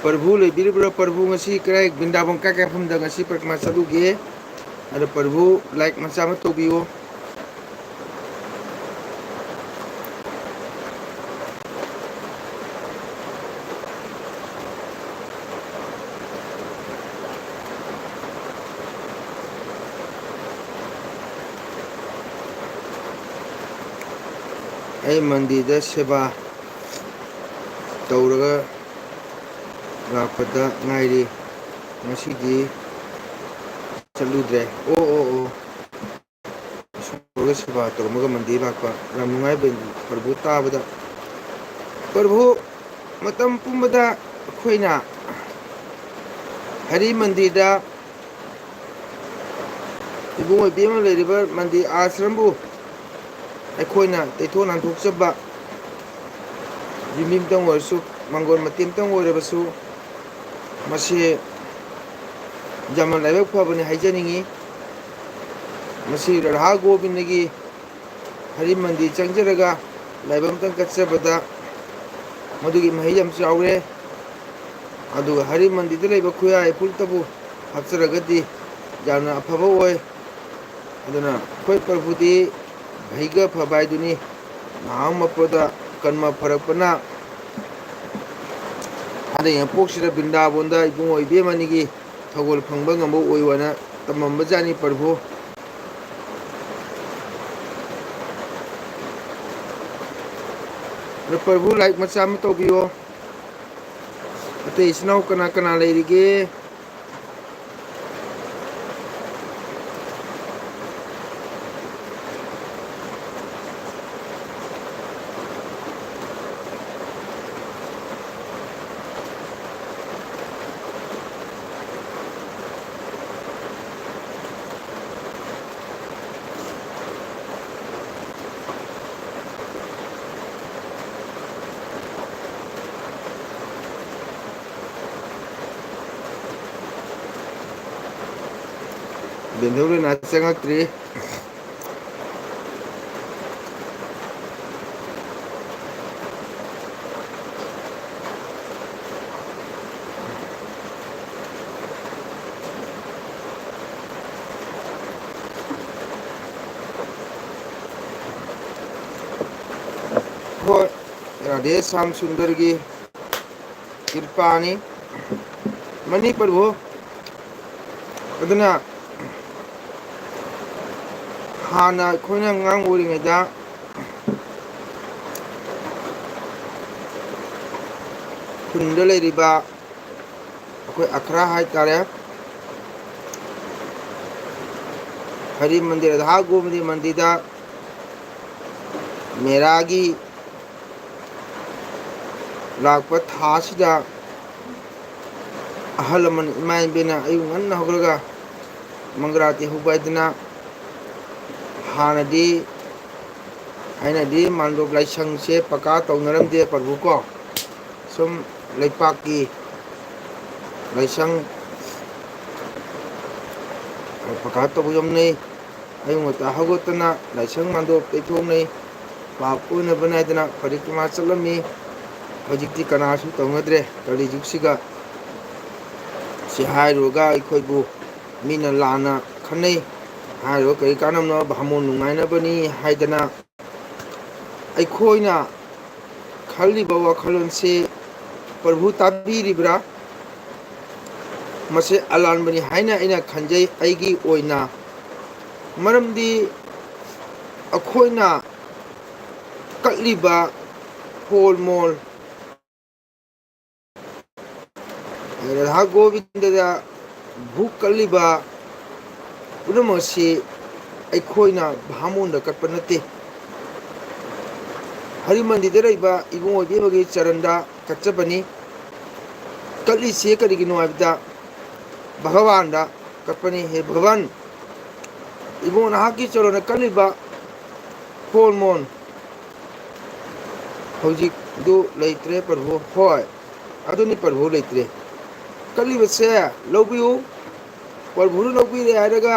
ꯄ꯭ꯔꯚꯨ ꯂꯩꯕꯤꯔꯤꯕ꯭ꯔꯥ? ꯄ꯭ꯔꯚꯨ ꯉꯁꯤ ꯀꯗꯥꯏ, ꯕ꯭ꯔꯤꯟꯗꯥꯕꯟ ꯀꯥꯏ ꯀꯥꯏ ꯃꯐꯝꯗ ꯉꯁꯤ ꯄꯔꯤꯀ꯭ꯔꯃꯥ ꯆꯠꯂꯨꯒꯦ? ꯑꯗꯣ ꯄ꯭ꯔꯚꯨ like ꯃꯆꯥ ꯑꯃ ꯇꯧꯕꯤꯌꯨ꯫ ꯑꯩ ꯃꯟꯗꯤꯔꯗ ꯁꯦꯕꯥ ꯇꯧꯔꯒ ꯂꯥꯛꯄꯗ ꯉꯥꯏꯔꯤ꯫ ꯉꯁꯤꯗꯤ ꯆꯠꯂꯨꯗ꯭ꯔꯦ꯫ ꯑꯣ, ꯑꯣ, ꯑꯣ꯫ ꯇꯧꯔꯒ ꯁꯦꯕꯥ ꯇꯧꯔꯝꯃꯒ ꯃꯟꯗꯤꯔ ꯂꯥꯛꯄ꯫ ꯌꯥꯝ ꯅꯨꯡꯉꯥꯏ ꯄ꯭ꯔꯚꯨ ꯇꯥꯕꯗ꯫ ꯄ꯭ꯔꯚꯨ, ꯃꯇꯝ ꯄꯨꯝꯕꯗ ꯑꯩꯈꯣꯏꯅ ꯍꯔꯤ ꯃꯟꯗꯤꯔꯗ ꯏꯕꯨꯡ ꯑꯣꯏꯕꯤ ꯑꯃ ꯂꯩꯔꯤꯕ ꯃꯟꯗꯤꯔ ꯑꯥꯁ꯭ꯔꯝꯕꯨ ꯑꯩꯈꯣꯏꯅ ꯇꯩꯊꯣꯛ ꯅꯥꯟꯊꯣꯛꯆꯕ, ꯌꯨꯝꯕꯤ ꯑꯃꯇꯪ ꯑꯣꯏꯔꯁꯨ, ꯃꯪꯒꯣꯜ ꯃꯇꯦꯛ ꯑꯃꯇꯪ ꯑꯣꯏꯔꯕꯁꯨ, ꯃꯁꯤ ꯌꯥꯝꯅ ꯂꯥꯏꯕꯛ ꯐꯕꯅꯤ ꯍꯥꯏꯖꯅꯤꯡꯏ꯫ ꯃꯁꯤ ꯔꯥꯙꯥ ꯒꯣꯕꯤꯟꯗꯒꯤ ꯍꯔꯤ ꯃꯟꯗꯤꯔ ꯆꯪꯖꯔꯒ ꯂꯥꯏꯕꯛ ꯑꯃꯇꯪ ꯀꯠꯆꯕꯗ ꯃꯗꯨꯒꯤ ꯃꯍꯩ ꯌꯥꯝ ꯆꯥꯎꯔꯦ꯫ ꯑꯗꯨꯒ ꯍꯔꯤ ꯃꯟꯗꯤꯔꯗ ꯂꯩꯕ ꯈꯨꯌꯥ ꯏꯄꯨꯜꯇꯕꯨ ꯍꯥꯞꯆꯔꯒꯗꯤ ꯌꯥꯝꯅ ꯑꯐꯕ ꯑꯣꯏ꯫ ꯑꯗꯨꯅ ꯑꯩꯈꯣꯏ ꯄ꯭ꯔꯚꯨꯗꯤ ꯚꯩꯒ ꯐꯕ ꯍꯥꯏꯗꯨꯅꯤ꯫ ꯅꯍꯥꯟ ꯃꯄꯣꯗ ꯀꯔꯃ ꯐꯔꯛꯄꯅ ꯍꯟꯗꯛ ꯌꯦꯡꯄꯣꯛꯁꯤꯗ ꯕ꯭ꯔꯤꯟꯗꯥꯕꯣꯟꯗ ꯏꯕꯨꯡꯉꯣ ꯏꯕꯦꯝꯃꯅꯤꯒꯤ ꯊꯧꯒꯜ ꯐꯪꯕ ꯉꯝꯕ ꯑꯣꯏꯌꯨ ꯍꯥꯏꯅ ꯇꯝꯃꯝꯕꯖꯥꯠꯅꯤ ꯄ꯭ꯔꯚꯨ꯫ ꯑꯗꯣ ꯄ꯭ꯔꯚꯨ like ꯃꯆꯥ ꯑꯃ ꯇꯧꯕꯤꯌꯣ꯫ ꯑꯇꯩ ꯏꯆꯤꯟ ꯏꯅꯥꯎ ꯀꯅꯥ ꯀꯅꯥ ꯂꯩꯔꯤꯒꯦ? ꯕꯦꯟꯗꯧ ꯂꯣꯏꯅ ꯆꯪꯉꯛꯇ꯭ꯔꯤ꯫ ꯍꯣꯏ, ꯔꯥꯙꯦ ꯁ꯭ꯌꯥꯝ ꯁꯨꯟꯗꯔꯒꯤ ꯀ꯭ꯔꯤꯄꯥꯅꯤ꯫ ꯃꯅꯤ ꯄ꯭ꯔꯚꯨ꯫ ꯑꯗꯨꯅ ꯍꯥꯟꯅ ꯑꯩꯈꯣꯏꯅ ꯑꯉꯥꯡ ꯑꯣꯏꯔꯤꯉꯩꯗ ꯈꯨꯟꯗ ꯂꯩꯔꯤꯕ ꯑꯩꯈꯣꯏ ꯑꯈ꯭ꯔꯥ ꯍꯥꯏꯇꯥꯔꯦ, ꯍꯔꯤ ꯃꯟꯗꯤꯔ, ꯔꯙꯥ ꯒꯣꯕꯤꯟꯗ ꯃꯟꯗꯤꯔꯗ ꯃꯦꯔꯥꯒꯤ ꯂꯥꯛꯄ ꯊꯥ ꯑꯁꯤꯗ ꯑꯍꯜ ꯂꯃꯟ ꯏꯃꯥ ꯏꯕꯦꯟꯅ ꯑꯌꯨꯛ ꯉꯟꯅ ꯍꯧꯒꯠꯂꯒ ꯃꯪꯒ꯭ꯔꯥꯇꯤ ꯍꯧꯕ ꯍꯥꯏꯗꯅ, ꯍꯥꯟꯅꯗꯤ ꯊꯥꯏꯅꯗꯤ ꯃꯥꯟꯗꯣꯞ ꯂꯥꯏꯁꯪꯁꯦ ꯄꯀꯥ ꯇꯧꯅꯔꯝꯗꯦ ꯄ꯭ꯔꯚꯨ ꯀꯣ꯫ ꯁꯨꯝ ꯂꯩꯄꯥꯛꯀꯤ ꯂꯥꯏꯁꯪ ꯄꯀꯥ ꯇꯧꯕ ꯌꯥꯎꯅꯩ꯫ ꯑꯌꯨꯛ ꯉꯟꯇꯥ ꯍꯧꯒꯠꯇꯅ ꯂꯥꯏꯁꯪ ꯃꯥꯟꯗꯣꯞ ꯇꯩꯊꯣꯛꯅꯩ꯫ ꯄꯥꯞ ꯀꯣꯛꯅꯕꯅꯤ ꯍꯥꯏꯗꯅ ꯄꯔꯤꯀ꯭ꯔꯃꯥ ꯆꯠꯂꯝꯃꯤ꯫ ꯍꯧꯖꯤꯛꯇꯤ ꯀꯅꯥꯁꯨ ꯇꯧꯅꯗ꯭ꯔꯦ꯫ ꯀꯂꯤ ꯖꯨꯒꯁꯤꯒ ꯁꯤ ꯍꯥꯏꯔꯨꯔꯒ ꯑꯩꯈꯣꯏꯕꯨ ꯃꯤꯅ ꯂꯥꯟꯅ ꯈꯟꯅꯩ꯫ ꯍꯥꯏꯔꯨꯔꯒ ꯀꯔꯤ ꯀꯥꯟꯅꯕꯅꯣ? ꯚꯥꯃꯣꯟ ꯅꯨꯡꯉꯥꯏꯅꯕꯅꯤ ꯍꯥꯏꯗꯅ ꯑꯩꯈꯣꯏꯅ ꯈꯜꯂꯤꯕ ꯋꯥꯈꯜꯂꯣꯟꯁꯤ ꯄ꯭ꯔꯚꯨ ꯇꯥꯕꯤꯔꯤꯕ꯭ꯔꯥ? ꯃꯁꯤ ꯑꯂꯥꯟꯕꯅꯤ ꯍꯥꯏꯅ ꯑꯩꯅ ꯈꯟꯖꯩ ꯑꯩꯒꯤ ꯑꯣꯏꯅ꯫ ꯃꯔꯝꯗꯤ ꯑꯩꯈꯣꯏꯅ ꯀꯠꯂꯤꯕ ꯈꯣꯜ ꯃꯣꯜ, ꯔꯥꯙꯥ ꯒꯣꯕꯤꯟꯗꯗ ꯙꯨꯞ ꯀꯠꯂꯤꯕ ꯄꯨꯝꯅꯃꯛ ꯑꯁꯤ ꯑꯩꯈꯣꯏꯅ ꯚꯥꯃꯣꯟꯗ ꯀꯠꯄ ꯅꯠꯇꯦ꯫ ꯍꯔꯤ ꯃꯟꯗꯤꯔꯗ ꯂꯩꯕ ꯏꯕꯨꯡꯉꯣ ꯏꯕꯦꯝꯃꯒꯤ ꯆꯔꯟꯗ ꯀꯠꯆꯕꯅꯤ꯫ ꯀꯠꯂꯤꯁꯤ ꯀꯔꯤꯒꯤꯅꯣ ꯍꯥꯏꯕꯗ ꯚꯒꯋꯥꯟꯗ ꯀꯠꯄꯅꯤ꯫ ꯍꯦ ꯚꯒꯋꯥꯟ, ꯏꯕꯨꯡꯉꯣ ꯅꯍꯥꯛꯀꯤ ꯆꯔꯟꯗ ꯀꯠꯂꯤꯕ ꯈꯣꯜ ꯃꯣꯟ ꯍꯧꯖꯤꯛꯇꯨ ꯂꯩꯇ꯭ꯔꯦ ꯄ꯭ꯔꯚꯨ꯫ ꯍꯣꯏ, ꯑꯗꯨꯅꯤ ꯄ꯭ꯔꯚꯨ ꯂꯩꯇ꯭ꯔꯦ꯫ ꯀꯠꯂꯤꯕꯁꯦ ꯂꯧꯕꯤꯌꯨ꯫ ꯄ꯭ꯔꯚꯨꯅ ꯂꯧꯕꯤꯔꯦ ꯍꯥꯏꯔꯒ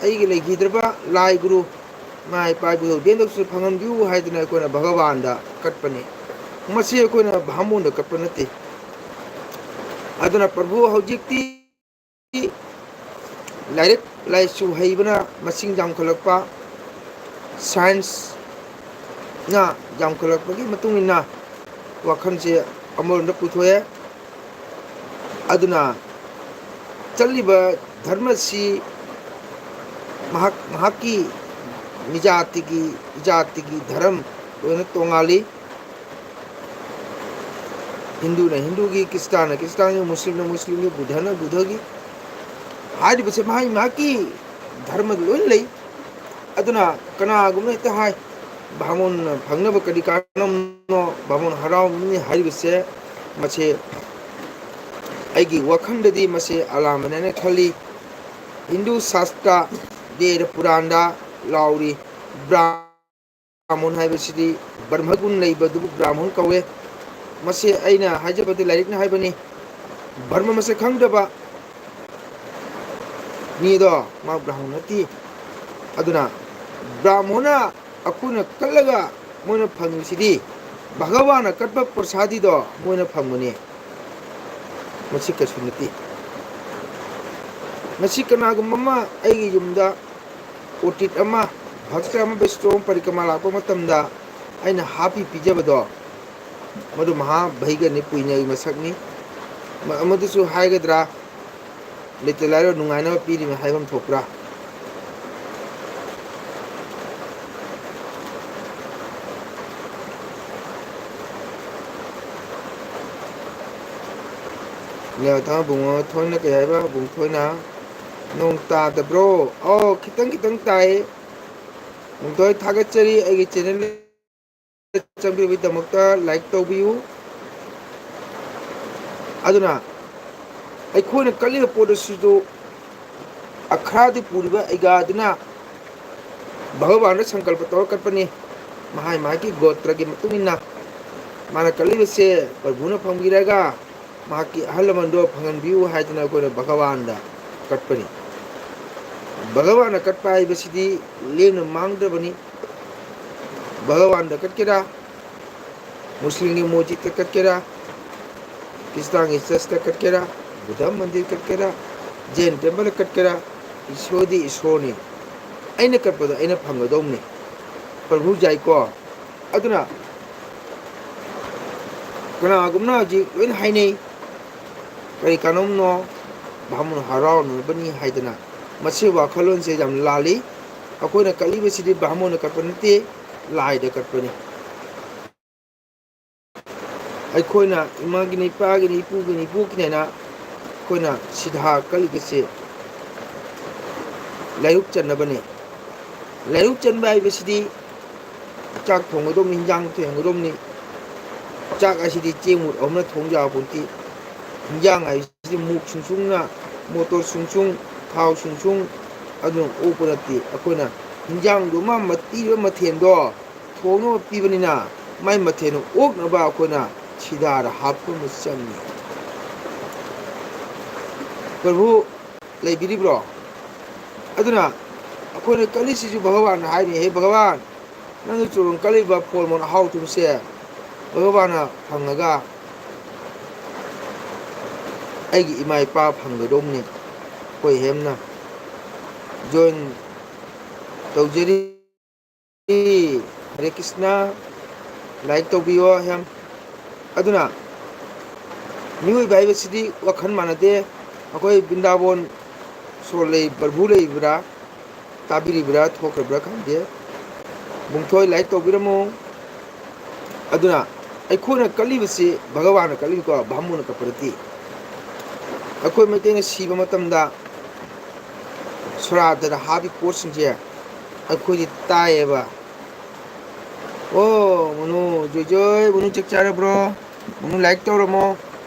ꯑꯩꯒꯤ ꯂꯩꯈꯤꯗ꯭ꯔꯕ ꯂꯥꯏ ꯒꯨꯔꯨ ꯏꯃꯥ ꯏꯄꯥ ꯏꯕꯨꯙꯧ ꯏꯕꯦꯟꯗꯧꯁꯨ ꯐꯪꯍꯟꯕꯤꯌꯨ ꯍꯥꯏꯗꯅ ꯑꯩꯈꯣꯏꯅ ꯚꯒꯋꯥꯟꯗ ꯀꯠꯄꯅꯤ꯫ ꯃꯁꯤ ꯑꯩꯈꯣꯏꯅ ꯚꯥꯃꯣꯟꯗ ꯀꯠꯄ ꯅꯠꯇꯦ꯫ ꯑꯗꯨꯅ ꯄ꯭ꯔꯚꯨ ꯍꯧꯖꯤꯛꯇꯤ ꯂꯥꯏꯔꯤꯛ ꯂꯥꯏꯁꯨ ꯍꯩꯕꯅ ꯃꯁꯤꯡ ꯌꯥꯝꯈꯠꯂꯛꯄ, ꯁꯥꯏꯟꯁꯅ ꯌꯥꯝꯈꯠꯂꯛꯄꯒꯤ ꯃꯇꯨꯡ ꯏꯟꯅ ꯋꯥꯈꯜꯁꯦ ꯑꯃꯔꯣꯝꯗ ꯄꯨꯊꯣꯛꯑꯦ꯫ ꯑꯗꯨꯅ ꯆꯠꯂꯤꯕ ꯙꯔꯃꯁꯤ ꯃꯍꯥꯛ, ꯃꯍꯥꯛꯀꯤ ꯅꯤꯖꯥꯇꯤꯒꯤ, ꯖꯥꯇꯤꯒꯤ ꯙꯔꯝ ꯂꯣꯏꯅ ꯇꯣꯉꯥꯜꯂꯤ꯫ ꯍꯤꯟꯗꯨꯅ ꯍꯤꯟꯗꯨꯒꯤ, ꯈ꯭ꯔꯤꯁꯇꯥꯟꯅ ꯈ꯭ꯔꯤꯁꯇꯥꯟꯒꯤ, ꯃꯨꯁꯂꯤꯝꯅ ꯃꯨꯁꯂꯤꯝꯒꯤ, ꯕꯨꯙꯅ ꯕꯨꯙꯒꯤ꯫ ꯍꯥꯏꯔꯤꯕꯁꯦ ꯃꯍꯥꯛ ꯃꯍꯥꯛꯀꯤ ꯙꯔꯃꯗ ꯂꯣꯏꯅ ꯂꯩ꯫ ꯑꯗꯨꯅ ꯀꯅꯥꯒꯨꯝꯕꯅ ꯍꯦꯛꯇ ꯍꯥꯏ, "ꯕꯥꯃꯣꯟ ꯐꯪꯅꯕ ꯀꯔꯤ ꯀꯥꯟꯅꯕꯅꯣ, ꯕꯥꯃꯣꯟ ꯍꯔꯥꯎꯅꯕꯅꯤ" ꯍꯥꯏꯔꯤꯕꯁꯦ, ꯃꯁꯤ ꯑꯩꯒꯤ ꯋꯥꯈꯜꯗꯗꯤ ꯃꯁꯤ ꯑꯔꯥꯟꯕꯅꯦꯅ ꯈꯜꯂꯤ꯫ ꯍꯤꯟꯗꯨ ꯁꯥꯁꯇ꯭ꯔ, ꯕꯦꯗ ꯄꯨꯔꯥꯟꯗ ꯂꯥꯎꯔꯤ, ꯕ꯭ꯔꯥꯍꯃꯣꯟ ꯍꯥꯏꯕꯁꯤꯗꯤ ꯕ꯭ꯔꯍꯃꯒꯨꯟ ꯂꯩꯕꯗꯨꯕꯨ ꯕ꯭ꯔꯥꯍꯃꯣꯟ ꯀꯧꯋꯦ꯫ ꯃꯁꯤ ꯑꯩꯅ ꯍꯥꯏꯖꯕꯗꯤ ꯂꯥꯏꯔꯤꯛꯅ ꯍꯥꯏꯕꯅꯤ꯫ ꯙꯔꯃ ꯃꯁꯛ ꯈꯪꯗꯕ ꯃꯤꯗꯣ ꯃꯥ ꯕ꯭ꯔꯥꯍꯃꯣꯟ ꯅꯠꯇꯦ꯫ ꯑꯗꯨꯅ ꯕ꯭ꯔꯥꯍꯃꯣꯟꯅ ꯑꯩꯈꯣꯏꯅ ꯀꯠꯂꯒ ꯃꯣꯏꯅ ꯐꯪꯉꯤꯁꯤꯗꯤ ꯚꯒꯋꯥꯟꯅ ꯀꯠꯄ ꯄ꯭ꯔꯁꯥꯗꯤꯗꯣ ꯃꯣꯏꯅ ꯐꯪꯕꯅꯤ꯫ ꯃꯁꯤ ꯀꯩꯁꯨ ꯅꯠꯇꯦ꯫ ꯉꯁꯤ ꯀꯅꯥꯒꯨꯝꯕ ꯑꯃ ꯑꯩꯒꯤ ꯌꯨꯝꯗ ꯑꯣꯇꯤꯠ ꯑꯃ, ꯚꯛꯇ ꯑꯃ ꯕꯩꯁꯅꯣ ꯄꯔꯤꯀ꯭ꯔꯃꯥ ꯂꯥꯛꯄ ꯃꯇꯝꯗ ꯑꯩꯅ ꯍꯥꯞꯄꯤ ꯄꯤꯖꯕꯗꯣ, ꯃꯗꯨ ꯃꯍꯥ ꯚꯩꯒꯅꯤ, ꯄꯨꯏꯅꯒꯤ ꯃꯁꯛꯅꯤ꯫ ꯃ-, ꯃꯗꯨꯁꯨ ꯍꯥꯏꯒꯗ꯭ꯔꯥ? ꯂꯩꯇ ꯂꯥꯏꯔ ꯅꯨꯡꯉꯥꯏꯅꯕ ꯄꯤꯔꯤꯃꯤ ꯍꯥꯏꯐꯝ ꯊꯣꯛꯄ꯭ꯔꯥ? ꯂꯦꯋꯇꯥ ꯕꯨꯡꯉꯣ ꯊꯣꯏꯅ ꯀꯩ ꯍꯥꯏꯕ? ꯕꯨꯡ ꯊꯣꯏꯅ, "ꯅꯣꯡ ꯇꯥꯗꯕ꯭ꯔꯣ?" ꯑꯧ, ꯈꯤꯇꯪ ꯈꯤꯇꯪ ꯇꯥꯏ꯫ ꯕꯨꯡ ꯊꯣꯏ, ꯊꯥꯒꯠꯆꯔꯤ꯫ ꯑꯩꯒꯤ ꯆꯦꯅꯦꯜ ꯆꯪꯕꯤꯕꯒꯤꯗꯃꯛꯇ ꯂꯥꯏꯛ ꯇꯧꯕꯤꯌꯨ꯫ ꯑꯗꯨꯅ ꯑꯩꯈꯣꯏꯅ ꯀꯠꯂꯤꯕ ꯄꯣꯠ ꯑꯁꯤꯁꯨ ꯑꯈ꯭ꯔꯥꯗꯤ ꯄꯨꯔꯤꯕ ꯑꯩꯒꯥꯗꯨꯅ ꯚꯒꯋꯥꯟꯗ ꯁꯪꯀꯜꯄ ꯇꯧꯔ ꯀꯠꯄꯅꯤ꯫ ꯃꯍꯥꯏ ꯃꯍꯥꯏꯒꯤ ꯒꯣꯇ꯭ꯔꯒꯤ ꯃꯇꯨꯡ ꯏꯟꯅ ꯃꯥꯅ ꯀꯠꯂꯤꯕꯁꯦ ꯄ꯭ꯔꯚꯨꯅ ꯐꯪꯕꯤꯔꯒ ꯃꯍꯥꯛꯀꯤ ꯑꯍꯜ ꯂꯃꯟꯗꯣ ꯐꯪꯍꯟꯕꯤꯌꯨ ꯍꯥꯏꯗꯅ ꯑꯩꯈꯣꯏꯅ ꯚꯒꯋꯥꯟꯗ ꯀꯠꯄꯅꯤ꯫ ꯚꯒꯋꯥꯟꯗ ꯀꯠꯄ ꯍꯥꯏꯕꯁꯤꯗꯤ ꯂꯦꯝꯅ ꯃꯥꯡꯗ꯭ꯔꯕꯅꯤ꯫ ꯚꯒꯋꯥꯟꯗ ꯀꯠꯀꯦꯔꯥ, ꯃꯨꯁꯂꯤꯝꯒꯤ ꯃꯣꯁꯖꯤꯠꯇ ꯀꯠꯀꯦꯔꯥ, ꯈ꯭ꯔꯤꯁꯇꯥꯟꯒꯤ ꯆꯔꯆꯇ ꯀꯠꯀꯦꯔꯥ, ꯕꯨꯙ ꯃꯟꯗꯤꯔ ꯀꯠꯀꯦꯔꯥ, ꯖꯦꯟ ꯇꯦꯝꯄꯜꯗ ꯀꯠꯀꯦꯔꯥ, ꯏꯁꯣꯔꯗꯤ ꯏꯁꯣꯔꯅꯤ꯫ ꯑꯩꯅ ꯀꯠꯄꯗꯣ ꯑꯩꯅ ꯐꯪꯒꯗꯧꯕꯅꯤ꯫ ꯄ꯭ꯔꯚꯨ ꯌꯥꯏꯀꯣ꯫ ꯑꯗꯨꯅ ꯀꯅꯥꯒꯨꯝꯅ ꯍꯧꯖꯤꯛ ꯂꯣꯏꯅ ꯍꯥꯏꯅꯩ, "ꯀꯔꯤ ꯀꯥꯟꯅꯕꯅꯣ, ꯚꯥꯃꯣꯟ ꯍꯔꯥꯎꯅꯕꯅꯤ" ꯍꯥꯏꯗꯅ꯫ ꯃꯁꯤ ꯋꯥꯈꯜꯂꯣꯟꯁꯦ ꯌꯥꯝ ꯂꯥꯜꯂꯤ꯫ ꯑꯩꯈꯣꯏꯅ ꯀꯠꯂꯤꯕꯁꯤꯗꯤ ꯚꯥꯃꯣꯟꯅ ꯀꯠꯄ ꯅꯠꯇꯦ, ꯂꯥꯏꯗ ꯀꯠꯄꯅꯤ꯫ ꯑꯩꯈꯣꯏꯅ ꯏꯃꯥꯒꯤꯅꯤ, ꯏꯄꯥꯒꯤꯅꯤ, ꯏꯄꯨꯒꯤꯅꯤ, ꯏꯕꯣꯛꯀꯤꯅꯦꯅ ꯑꯩꯈꯣꯏꯅ ꯁꯤꯗꯥ ꯀꯠꯂꯤꯕꯁꯦ ꯂꯥꯏꯔꯨꯛ ꯆꯟꯅꯕꯅꯤ꯫ ꯂꯥꯏꯔꯨꯛ ꯆꯟꯕ ꯍꯥꯏꯕꯁꯤꯗꯤ ꯆꯥꯛ ꯊꯣꯡꯒꯗꯧꯕꯅꯤ, ꯍꯤꯟꯖꯥꯡ ꯊꯣꯡꯒꯗꯧꯕꯅꯤ꯫ ꯆꯥꯛ ꯑꯁꯤꯗꯤ ꯆꯦꯡ ꯃꯨꯠ ꯑꯍꯨꯝꯅ ꯊꯣꯡ ꯌꯥꯕ ꯄꯣꯠꯇꯤ꯫ ꯍꯤꯟꯖꯥꯡ ꯍꯥꯏꯕꯁꯤꯗꯤ ꯃꯨꯛ ꯁꯨꯡꯁꯨꯡꯅ, ꯃꯣꯇꯣꯔ ꯁꯨꯡꯁꯨꯡ, ꯊꯥꯎ ꯁꯨꯡꯁꯨꯡ ꯑꯗꯨꯅ ꯑꯣꯛꯄ ꯅꯠꯇꯦ꯫ ꯑꯩꯈꯣꯏꯅ ꯍꯤꯟꯖꯥꯡꯗꯨꯃ, ꯃꯇꯤꯕ ꯃꯊꯦꯜꯗꯣ ꯊꯣꯡꯅꯕ ꯄꯤꯕꯅꯤꯅ, ꯃꯥꯏ ꯃꯊꯦꯜ ꯑꯣꯛꯅꯕ ꯑꯩꯈꯣꯏꯅ ꯁꯤꯗꯥꯗ ꯍꯥꯞꯄ ꯑꯃ ꯆꯪꯉꯤ꯫ ꯄ꯭ꯔꯚꯨ ꯂꯩꯕꯤꯔꯤꯕ꯭ꯔꯣ? ꯑꯗꯨꯅ ꯑꯩꯈꯣꯏꯅ ꯀꯜꯂꯤꯁꯤꯁꯨ ꯚꯒꯋꯥꯟꯅ ꯍꯥꯏꯔꯤ, "ꯍꯦ ꯚꯒꯋꯥꯟ, ꯅꯪꯅ ꯆꯨꯔꯨꯝ ꯀꯜꯂꯤꯕ ꯐꯣꯜ ꯃꯣꯟ ꯑꯍꯥꯎ ꯊꯨꯝꯁꯦ ꯚꯒꯋꯥꯟꯅ ꯐꯪꯉꯒ ꯑꯩꯒꯤ ꯏꯃꯥ ꯏꯄꯥ ꯐꯪꯒꯗꯧꯕꯅꯤ꯫" ꯑꯩꯈꯣꯏ ꯍꯦꯝꯅ ꯖꯣꯏꯟ ꯇꯧꯖꯔꯤ꯫ ꯍꯔꯦ ꯀ꯭ꯔꯤꯁꯅ꯫ ꯂꯥꯏꯛ ꯇꯧꯕꯤꯌꯣ ꯍꯦꯝ꯫ ꯑꯗꯨꯅ ꯃꯤꯑꯣꯏꯕ ꯍꯥꯏꯕꯁꯤꯗꯤ ꯋꯥꯈꯜ ꯃꯥꯟꯅꯗꯦ꯫ ꯑꯩꯈꯣꯏ ꯕ꯭ꯔꯤꯟꯗꯥꯕꯣꯟ ꯁꯣꯔ ꯂꯩ, ꯄ꯭ꯔꯚꯨ ꯂꯩꯕ꯭ꯔꯥ, ꯇꯥꯕꯤꯔꯤꯕ꯭ꯔꯥ, ꯊꯣꯛꯈ꯭ꯔꯕ꯭ꯔꯥ ꯈꯪꯗꯦ꯫ ꯕꯨꯡꯊꯣꯏ ꯂꯥꯏꯛ ꯇꯧꯕꯤꯔꯝꯃꯨ꯫ ꯑꯗꯨꯅ ꯑꯩꯈꯣꯏꯅ ꯀꯠꯂꯤꯕꯁꯤ ꯚꯒꯋꯥꯟꯅ ꯀꯠꯂꯤꯅꯤꯀꯣ, ꯚꯥꯃꯣꯟꯅ ꯀꯠꯄ ꯅꯠꯇꯦ꯫ ꯑꯩꯈꯣꯏ ꯃꯩꯇꯩꯅ ꯁꯤꯕ ꯃꯇꯝꯗ ꯁꯣꯔꯥꯗꯗ ꯍꯥꯞꯄꯤ ꯄꯣꯠꯁꯤꯡꯁꯦ ꯑꯩꯈꯣꯏꯗꯤ ꯇꯥꯏꯌꯦꯕ꯫ ꯑꯣ, ꯃꯨꯅꯨ, ꯖꯣꯏ ꯖꯣꯏ, ꯃꯨꯅꯨ ꯆꯥꯛ ꯆꯥꯔꯕ꯭ꯔꯣ? ꯃꯨꯅꯨ ꯂꯥꯏꯔꯤꯛ ꯇꯧꯔꯝꯃꯣ꯫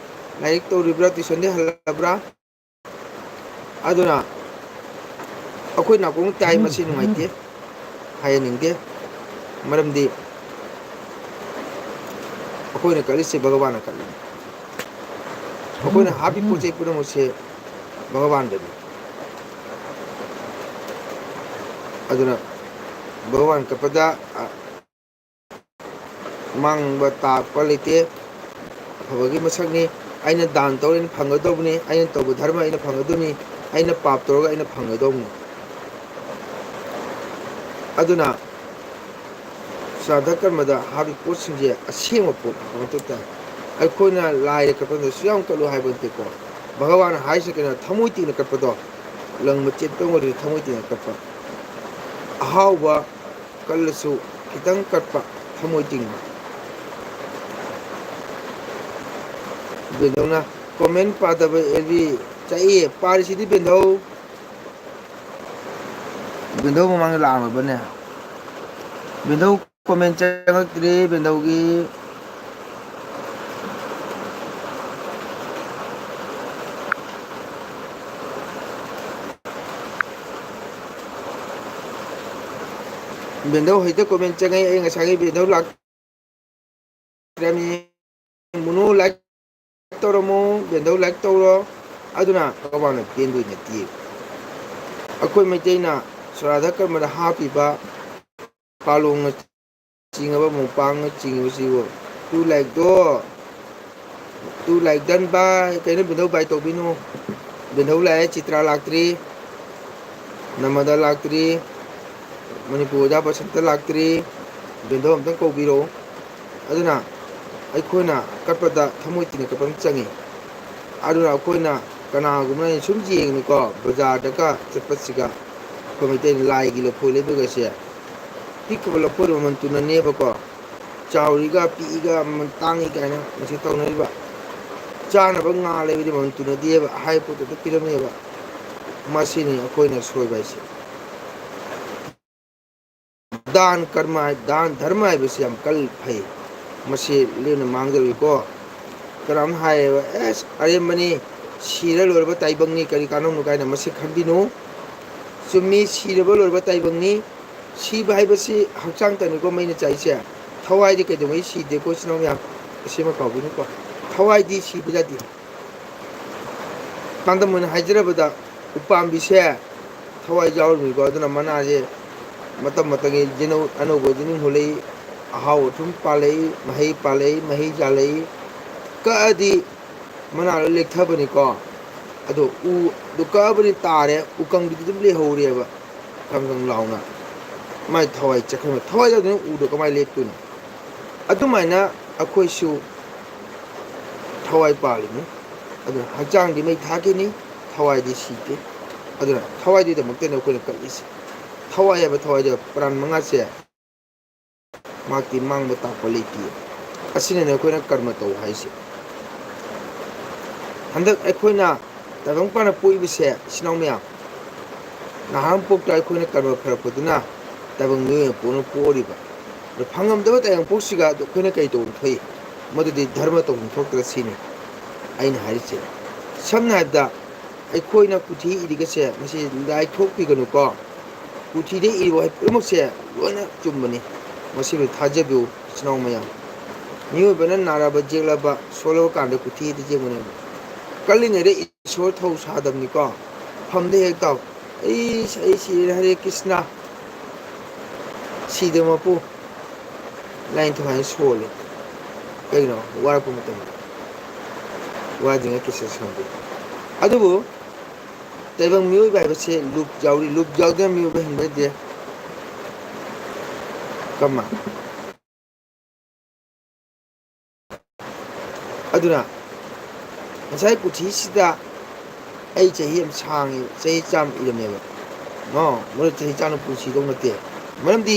ꯂꯥꯏꯔꯤꯛ ꯇꯧꯔꯤꯕ꯭ꯔꯥ? ꯇ꯭ꯌꯨꯁꯟꯗꯤ ꯍꯜꯂꯕ꯭ꯔꯥ? ꯑꯗꯨꯅ ꯑꯩꯈꯣꯏ ꯅꯥꯀꯣꯡ ꯇꯥꯏ, ꯃꯁꯤ ꯅꯨꯡꯉꯥꯏꯇꯦ, ꯍꯥꯏꯍꯟꯅꯤꯡꯗꯦ꯫ ꯃꯔꯝꯗꯤ ꯑꯩꯈꯣꯏꯅ ꯀꯠꯂꯤꯁꯦ ꯚꯒꯋꯥꯟꯅ ꯀꯠꯂꯤ꯫ ꯑꯩꯈꯣꯏꯅ ꯍꯥꯞꯄꯤ ꯄꯣꯠ ꯆꯩ ꯄꯨꯝꯅꯃꯛꯁꯦ ꯚꯒꯋꯥꯟꯗꯅꯤ꯫ ꯑꯗꯨꯅ ꯚꯒꯋꯥꯟ ꯀꯠꯄꯗ, ꯑ, ꯃꯥꯡꯕ ꯇꯥꯛꯄ ꯂꯩꯇꯦ꯫ ꯑꯐꯕꯒꯤ ꯃꯁꯛꯅꯤ꯫ ꯑꯩꯅ ꯗꯥꯟ ꯇꯧꯔ ꯑꯩꯅ ꯐꯪꯒꯗꯧꯕꯅꯤ, ꯑꯩꯅ ꯇꯧꯕ ꯙꯔꯃ ꯑꯩꯅ ꯐꯪꯒꯗꯧꯅꯤ, ꯑꯩꯅ ꯄꯥꯞ ꯇꯧꯔꯒ ꯑꯩꯅ ꯐꯪꯒꯗꯧꯕꯅꯤ꯫ ꯑꯗꯨꯅ ꯁ꯭ꯔꯥꯗꯙ ꯀꯔꯃꯗ ꯍꯥꯞꯄꯤ ꯄꯣꯠꯁꯤꯡꯁꯦ ꯑꯁꯦꯡꯕ ꯄꯣꯠ ꯍꯥꯞꯄ ꯃꯊꯧ ꯇꯥꯏ꯫ ꯑꯩꯈꯣꯏꯅ ꯂꯥꯏꯗ ꯀꯠꯄꯗꯁꯨ ꯌꯥꯝ ꯀꯠꯂꯨ ꯍꯥꯏꯕ ꯅꯠꯇꯦꯀꯣ꯫ ꯚꯒꯋꯥꯟꯅ ꯍꯥꯏꯁꯤ ꯀꯩꯅꯣ? ꯊꯃꯣꯏ ꯇꯦꯡꯅ ꯀꯠꯄꯗꯣ, ꯂꯪꯕ ꯆꯦꯠꯄ ꯑꯣꯏꯔꯁꯨ ꯊꯃꯣꯏ ꯇꯦꯡꯅ ꯀꯠꯄ꯫ ꯑꯍꯥꯎꯕ ꯀꯜꯂꯁꯨ ꯈꯤꯇꯪ ꯀꯠꯄ, ꯊꯃꯣꯏ ꯇꯤꯡꯕ꯫ ꯕꯦꯟꯗꯧꯅ ꯀꯣꯃꯦꯟ ꯄꯥꯗꯕ ꯑꯦꯜꯕꯤ ꯆꯥꯛꯏ ꯄꯥꯔꯤꯁꯤꯗꯤ ꯕꯦꯟꯗꯧ꯫ ꯕꯦꯟꯗꯧ ꯃꯃꯥꯡꯗ ꯂꯥꯛꯑꯝꯃꯕꯅꯦ꯫ ꯕꯦꯟꯗꯧ comment ꯆꯪꯉꯛꯇ꯭ꯔꯤ, ꯕꯦꯟꯗꯧꯒꯤ꯫ ꯕꯦꯟꯗꯧ ꯍꯧꯖꯤꯛꯇ comment ꯆꯪꯉꯛꯏ, ꯑꯩ ꯉꯁꯥꯏꯒꯤ ꯕꯦꯟꯗꯧ ꯂꯥꯛ-, ꯃꯨꯅꯨ like ꯇꯧꯔꯝꯃꯣ, ꯕꯦꯟꯗꯧ like ꯇꯧꯔꯣ꯫ ꯑꯗꯨꯅ ꯀꯋꯥꯅ ꯄꯦꯟꯗꯣꯏ ꯅꯠꯇꯦ꯫ ꯑꯩꯈꯣꯏ ꯃꯩꯇꯩꯅ ꯁꯣꯔꯥꯗ ꯀꯔꯃꯗ ꯍꯥꯞꯄꯤꯕ ꯄꯥꯂꯣꯡꯅ ꯆꯤꯡꯉꯕ ꯃꯣꯝꯄꯥꯡꯅ ꯆꯤꯡꯉꯤꯕꯁꯤꯕꯨ two likeꯗꯣ, two like done by, ꯀꯩꯅꯣ ꯕꯦꯟꯗꯧ by ꯇꯧꯕꯤꯅꯨ꯫ ꯕꯦꯟꯗꯧ ꯂꯥꯛꯑꯦ, ꯆꯤꯇ꯭ꯔꯥ ꯂꯥꯛꯇ꯭ꯔꯤ, ꯅꯃꯗ ꯂꯥꯛꯇ꯭ꯔꯤ, ꯃꯅꯤꯄꯨꯔ ꯑꯣꯖꯥ ꯕꯁꯟꯇ ꯂꯥꯛꯇ꯭ꯔꯤ꯫ ꯕꯦꯟꯗꯧ ꯑꯝꯇꯪ ꯀꯧꯕꯤꯔꯛꯎ꯫ ꯑꯗꯨꯅ ꯑꯩꯈꯣꯏꯅ ꯀꯠꯄꯗ ꯊꯃꯣꯏ ꯇꯤꯟꯅ ꯀꯠꯄ ꯑꯃ ꯆꯪꯉꯤ꯫ ꯑꯗꯨꯅ ꯑꯩꯈꯣꯏꯅ ꯀꯅꯥꯒꯨꯝꯕꯅ ꯁꯨꯝ ꯌꯦꯡꯉꯤꯀꯣ, ꯕꯖꯥꯔꯗꯒ ꯆꯠꯄꯁꯤꯒ ꯑꯩꯈꯣꯏ ꯃꯩꯇꯩꯅ ꯂꯥꯏꯒꯤ ꯂꯐꯣꯏ ꯂꯩꯕꯒꯁꯦ, ꯄꯤꯛꯈ꯭ꯔꯕ ꯂꯐꯣꯏꯗꯣ ꯃꯃꯜ ꯇꯨꯅꯅꯦꯕꯀꯣ, ꯆꯥꯎꯔꯤꯒ ꯄꯤꯛꯏꯒ ꯃꯃꯜ ꯇꯥꯡꯉꯤ ꯀꯥꯏꯅ ꯃꯁꯤ ꯇꯧꯅꯔꯤꯕ꯫ ꯆꯥꯅꯕ ꯉꯥ ꯂꯩꯕꯗꯤ ꯃꯃꯜ ꯇꯨꯅꯗꯦꯕ, ꯑꯍꯥꯏꯕ ꯄꯣꯠꯇꯨꯗ ꯄꯤꯔꯝꯃꯦꯕ꯫ ꯃꯁꯤꯅꯤ ꯑꯩꯈꯣꯏꯅ ꯁꯣꯏꯕ ꯍꯥꯏꯁꯦ꯫ ꯗꯥꯟ ꯀꯔꯃ ꯍꯥꯏ-, ꯗꯥꯟ ꯙꯔꯃ ꯍꯥꯏꯕꯁꯤ ꯌꯥꯝ ꯀꯜ ꯐꯩ꯫ ꯃꯁꯤ ꯂꯦꯝꯅ ꯃꯥꯡꯖꯔꯣꯏꯀꯣ꯫ ꯀꯅꯥꯝ ꯍꯥꯏꯌꯦꯕ, "ꯑꯦꯁ, ꯑꯔꯦꯝꯕꯅꯤ, ꯁꯤꯔ ꯂꯣꯏꯔꯕ ꯇꯥꯏꯕꯪꯅꯤ, ꯀꯔꯤ ꯀꯥꯟꯅꯕꯅꯣ?" ꯀꯥꯏꯅ꯫ ꯃꯁꯤ ꯈꯟꯕꯤꯅꯨ꯫ ꯆꯨꯝꯃꯤ, ꯁꯤꯔꯕ ꯂꯣꯏꯔꯕ ꯇꯥꯏꯕꯪꯅꯤ꯫ ꯁꯤꯕ ꯍꯥꯏꯕꯁꯤ ꯍꯛꯆꯥꯡꯇꯅꯤꯀꯣ ꯃꯩꯅ ꯆꯥꯛꯏꯁꯦ꯫ ꯊꯋꯥꯏꯗꯤ ꯀꯩꯗꯧꯉꯩ ꯁꯤꯗꯦꯀꯣ, ꯏꯆꯤꯟ ꯏꯅꯥꯎ ꯃꯌꯥꯝ? ꯑꯁꯤꯃ ꯀꯥꯎꯕꯤꯅꯨꯀꯣ꯫ ꯊꯋꯥꯏꯗꯤ ꯁꯤꯕ ꯌꯥꯗꯦ꯫ ꯄꯥꯟꯗꯝ ꯑꯣꯏꯅ ꯍꯥꯏꯖꯔꯕꯗ, ꯎꯄꯥꯝꯕꯤꯁꯦ ꯊꯋꯥꯏ ꯌꯥꯎꯔꯤꯕꯅꯤꯀꯣ꯫ ꯑꯗꯨꯅ ꯃꯅꯥꯁꯦ ꯃꯇꯝ ꯃꯇꯝꯒꯤ ꯖꯤꯅꯧ-, ꯑꯅꯧꯕ ꯖꯤꯅꯤꯡ ꯍꯨꯜꯂꯛꯏ, ꯑꯍꯥꯎ ꯑꯊꯨꯝ ꯄꯥꯜꯂꯛꯏ, ꯃꯍꯩ ꯄꯥꯜꯂꯛꯏ, ꯃꯍꯩ ꯆꯥꯜꯂꯛꯏ꯫ ꯀꯛꯑꯗꯤ ꯃꯅꯥ ꯂꯣꯏ ꯂꯦꯛꯊꯕꯅꯤꯀꯣ꯫ ꯑꯗꯣ ꯎꯗꯣ ꯀꯛꯑꯕꯅꯤ ꯇꯥꯔꯦ, ꯎꯀꯪꯗꯨꯗꯤ ꯑꯗꯨꯝ ꯂꯩꯍꯧꯔꯦꯕ꯫ ꯈꯪ ꯈꯪ ꯂꯥꯎꯅ꯫ ꯃꯥꯏ ꯊꯋꯥꯏ ꯆꯠꯈ꯭ꯔꯕ, ꯊꯋꯥꯏ ꯌꯥꯎꯗꯅ ꯎꯗꯣ ꯀꯃꯥꯏꯅ ꯂꯦꯞꯇꯣꯏꯅꯣ? ꯑꯗꯨꯃꯥꯏꯅ ꯑꯩꯈꯣꯏꯁꯨ ꯊꯋꯥꯏ ꯄꯥꯜꯂꯤꯅꯤ꯫ ꯑꯗꯨꯅ ꯍꯛꯆꯥꯡꯗꯤ ꯃꯩ ꯊꯥꯛꯈꯤꯅꯤ, ꯊꯋꯥꯏꯗꯤ ꯁꯤꯗꯦ꯫ ꯑꯗꯨꯅ ꯊꯋꯥꯏꯗꯨꯒꯤꯗꯃꯛꯇꯅꯤ ꯑꯩꯈꯣꯏꯅ ꯀꯠꯂꯤꯁꯦ꯫ ꯊꯋꯥꯏ ꯍꯥꯏꯕ ꯊꯋꯥꯏꯗ ꯄ꯭ꯔꯥꯟ ꯃꯉꯥꯁꯦ ꯃꯍꯥꯛꯇꯤ ꯃꯥꯡꯕ ꯇꯥꯛꯄ ꯂꯩꯇꯦ꯫ ꯑꯁꯤꯅꯅꯦ ꯑꯩꯈꯣꯏꯅ ꯀꯔꯃ ꯇꯧ ꯍꯥꯏꯁꯦ꯫ ꯍꯟꯗꯛ ꯑꯩꯈꯣꯏꯅ ꯇꯥꯏꯕꯪꯄꯥꯟꯗ ꯄꯣꯛꯏꯕꯁꯦ, ꯏꯆꯤꯟ ꯏꯅꯥꯎ ꯃꯌꯥꯝ, ꯅꯍꯥꯟ ꯄꯣꯛꯇ ꯑꯩꯈꯣꯏꯅ ꯀꯔꯃ ꯐꯔꯛꯄꯗꯨꯅ ꯇꯥꯏꯕꯪ ꯃꯤꯑꯣꯏ ꯑꯃ ꯄꯣꯛꯅ ꯄꯣꯛꯑꯔꯤꯕ꯫ ꯑꯗꯣ ꯐꯪꯉꯝꯗꯕ ꯇꯥꯏꯕꯪ ꯄꯣꯛꯁꯤꯒ ꯑꯗꯨ ꯑꯩꯈꯣꯏꯅ ꯀꯔꯤ ꯇꯧꯐꯝ ꯊꯣꯛꯏ? ꯃꯗꯨꯗꯤ ꯙꯔꯃ ꯇꯧꯐꯝ ꯊꯣꯛꯇ꯭ꯔ ꯁꯤꯅꯤ ꯑꯩꯅ ꯍꯥꯏꯔꯤꯁꯦ꯫ ꯁꯝꯅ ꯍꯥꯏꯔꯕꯗ, ꯑꯩꯈꯣꯏꯅ ꯀꯨꯊꯤ ꯏꯔꯤꯒꯁꯦ ꯃꯁꯤ ꯂꯥꯏꯊꯣꯛꯄꯤꯒꯅꯨꯀꯣ꯫ ꯀꯨꯊꯤꯗ ꯏꯔꯤꯕ ꯋꯥꯍꯩ ꯄꯨꯝꯅꯃꯛꯁꯦ ꯂꯣꯏꯅ ꯆꯨꯝꯕꯅꯤ꯫ ꯃꯁꯤꯕꯨ ꯊꯥꯖꯕꯤꯌꯨ, ꯏꯆꯤꯟ ꯏꯅꯥꯎ ꯃꯌꯥꯝ꯫ ꯃꯤꯑꯣꯏꯕꯅ ꯅꯥꯔꯕ, ꯌꯦꯛꯂꯕ, ꯁꯣꯜꯂꯕ ꯀꯥꯟꯗ ꯀꯨꯊꯤ ꯍꯦꯛꯇ ꯌꯦꯡꯕꯅꯦꯕ꯫ ꯀꯜꯂꯤꯉꯩꯗ ꯏꯁꯣꯔ ꯊꯧ ꯁꯥꯗꯕꯅꯤꯀꯣ꯫ ꯐꯝꯗ ꯍꯦꯛ ꯇꯥꯎ꯫ "ꯑꯩ, ꯑꯩ ꯁꯤꯔꯦ, ꯍꯔꯦ ꯀ꯭ꯔꯤꯁꯅ"꯫ ꯁꯤꯗꯕ ꯃꯄꯨ꯫ ꯂꯥꯏꯅꯤꯡꯊꯧ ꯍꯥꯏꯅ ꯁꯣꯜꯂꯤ꯫ ꯀꯩꯒꯤꯅꯣ? ꯋꯥꯔꯛꯄ ꯃꯇꯝꯗ꯫ ꯋꯥꯗ꯭ꯔꯤꯉꯩ ꯀ꯭ꯔꯤꯁꯅ ꯁꯣꯟꯕꯤ꯫ ꯑꯗꯨꯕꯨ ꯇꯥꯏꯕꯪ ꯃꯤꯑꯣꯏꯕ ꯍꯥꯏꯕꯁꯦ ꯂꯨꯞ ꯌꯥꯎꯔꯤ꯫ ꯂꯨꯞ ꯌꯥꯎꯗꯅ ꯃꯤꯑꯣꯏꯕ ꯍꯤꯡꯕ ꯌꯥꯗꯦ꯫ ꯀꯃ꯫ ꯑꯗꯨꯅ ꯉꯁꯥꯏ ꯀꯨꯊꯤꯁꯤꯗ ꯑꯩ ꯆꯍꯤ ꯌꯥꯝ ꯁꯥꯡꯉꯤ, ꯆꯍꯤ ꯆꯥꯝꯃ ꯏꯔꯝꯃꯦꯕ꯫ ꯅꯣ, ꯃꯔꯨꯞ, ꯆꯍꯤ ꯆꯥꯝꯃ ꯄꯨꯟꯁꯤꯗꯧ ꯅꯠꯇꯦ꯫ ꯃꯔꯝꯗꯤ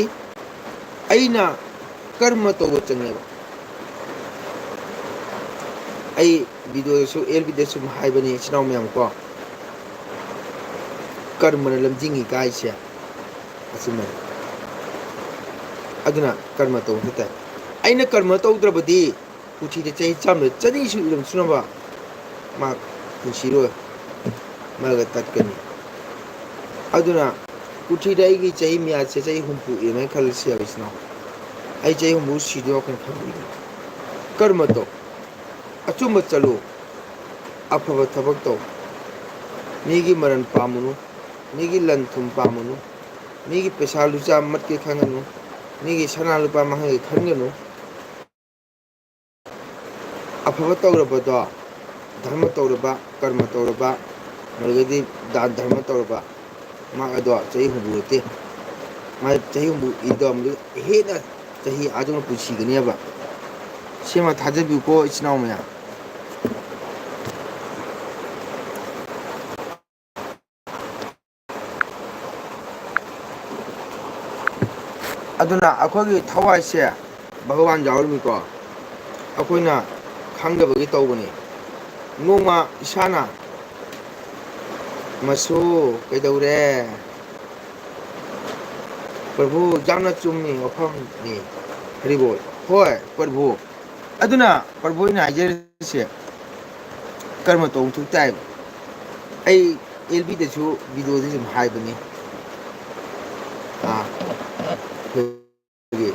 ꯑꯩꯅ ꯀꯔꯃ ꯇꯧꯕ ꯆꯪꯉꯦꯕ꯫ ꯑꯩ ꯚꯤꯗꯤꯑꯣꯗꯁꯨ, ꯑꯦꯜ ꯕꯤꯗꯁꯨ ꯍꯥꯏꯕꯅꯤ, ꯏꯆꯤꯟ ꯏꯅꯥꯎ ꯃꯌꯥꯝ ꯀꯣ, ꯀꯔꯃꯅ ꯂꯝꯖꯤꯡꯉꯤ ꯀꯥꯏꯁꯦ꯫ ꯑꯆꯨꯝꯕꯅꯤ꯫ ꯑꯗꯨꯅ ꯀꯔꯃ ꯇꯧꯕ ꯃꯊꯧ ꯇꯥꯏ꯫ ꯑꯩꯅ ꯀꯔꯃ ꯇꯧꯗ꯭ꯔꯕꯗꯤ ꯀꯨꯊꯤꯗ ꯆꯍꯤ ꯆꯥꯝꯃꯗ ꯆꯅꯤꯁꯨ ꯏꯔꯝꯁꯅꯨꯕ ꯃꯥ ꯄꯨꯟꯁꯤꯔꯣꯏ, ꯃꯔꯛꯇ ꯇꯠꯀꯅꯤ꯫ ꯑꯗꯨꯅ ꯀꯨꯊꯤꯗ ꯑꯩꯒꯤ ꯆꯍꯤ ꯃꯤꯌꯥꯠꯁꯦ ꯆꯍꯤ ꯍꯨꯝꯐꯨ ꯏꯔꯝꯃꯦꯅ ꯈꯜꯂꯁꯤ, ꯍꯥꯏꯕꯁꯤꯅ ꯑꯩ ꯆꯍꯤ ꯍꯨꯝꯐꯨ ꯁꯤꯗꯣꯏ ꯋꯥꯈꯜ ꯈꯟꯕꯤꯒꯅꯨ꯫ ꯀꯔꯃ ꯇꯧ, ꯑꯆꯨꯝꯕ ꯆꯠꯂꯨ, ꯑꯐꯕ ꯊꯕꯛ ꯇꯧ꯫ ꯃꯤꯒꯤ ꯃꯔꯟ ꯄꯥꯝꯃꯨꯅꯨ, ꯃꯤꯒꯤ ꯂꯟ ꯊꯨꯝ ꯄꯥꯝꯃꯨꯅꯨ, ꯃꯤꯒꯤ ꯄꯩꯁꯥ ꯂꯨꯆꯥ ꯃꯠꯀꯦ ꯈꯪꯒꯅꯨ, ꯃꯤꯒꯤ ꯁꯅꯥ ꯂꯨꯄꯥ ꯃꯥꯡꯍꯟꯒꯦ ꯈꯟꯒꯅꯨ꯫ ꯑꯐꯕ ꯇꯧꯔꯕꯗꯣ, ꯙꯔꯃ ꯇꯧꯔꯕ, ꯀꯔꯃ ꯇꯧꯔꯕ, ꯑꯗꯨꯗꯒꯤꯗꯤ ꯗꯥꯟ ꯙꯔꯃ ꯇꯧꯔꯕ, ꯃꯥ ꯑꯗꯣ ꯆꯍꯤ ꯍꯨꯝꯐꯨ ꯅꯠꯇꯦ, ꯃꯥ ꯆꯍꯤ ꯍꯨꯝꯐꯨ ꯏꯗꯣ ꯍꯦꯟꯅ ꯆꯍꯤ ꯑꯥ ꯌꯧꯅ ꯄꯨꯟꯁꯤꯒꯅꯦꯕ꯫ ꯁꯤꯃ ꯊꯥꯖꯕꯤꯌꯨꯀꯣ, ꯏꯆꯤꯟ ꯏꯅꯥꯎ ꯃꯌꯥꯝ꯫ ꯑꯗꯨꯅ ꯑꯩꯈꯣꯏꯒꯤ ꯊꯋꯥꯏꯁꯦ ꯚꯒꯋꯥꯟ ꯌꯥꯎꯔꯝꯃꯤꯀꯣ, ꯑꯩꯈꯣꯏꯅ ꯈꯪꯗꯕꯒꯤ ꯇꯧꯕꯅꯤ꯫ ꯅꯣꯡꯃ ꯏꯁꯥꯅ ꯃꯁꯨ, ꯀꯩꯗꯧꯔꯦ? ꯄ꯭ꯔꯚꯨ, ꯌꯥꯝꯅ ꯆꯨꯝꯃꯤ ꯋꯥꯐꯝꯅꯤ꯫ ꯍꯔꯤꯕꯣꯜ꯫ ꯍꯣꯏ, ꯄ꯭ꯔꯚꯨ꯫ ꯑꯗꯨꯅ ꯄ꯭ꯔꯚꯨ ꯑꯩꯅ ꯍꯥꯏꯖꯔꯤꯁꯦ, ꯀꯔꯝꯕ ꯇꯧꯕ ꯃꯊꯧ ꯇꯥꯏꯕ? ꯑꯩ ꯑꯦꯜ ꯕꯤꯗꯁꯨ ꯚꯤꯗꯤꯑꯣꯗ ꯁꯨꯝ ꯍꯥꯏꯕꯅꯤ꯫ ꯑꯥ, ꯑꯩꯈꯣꯏꯒꯤ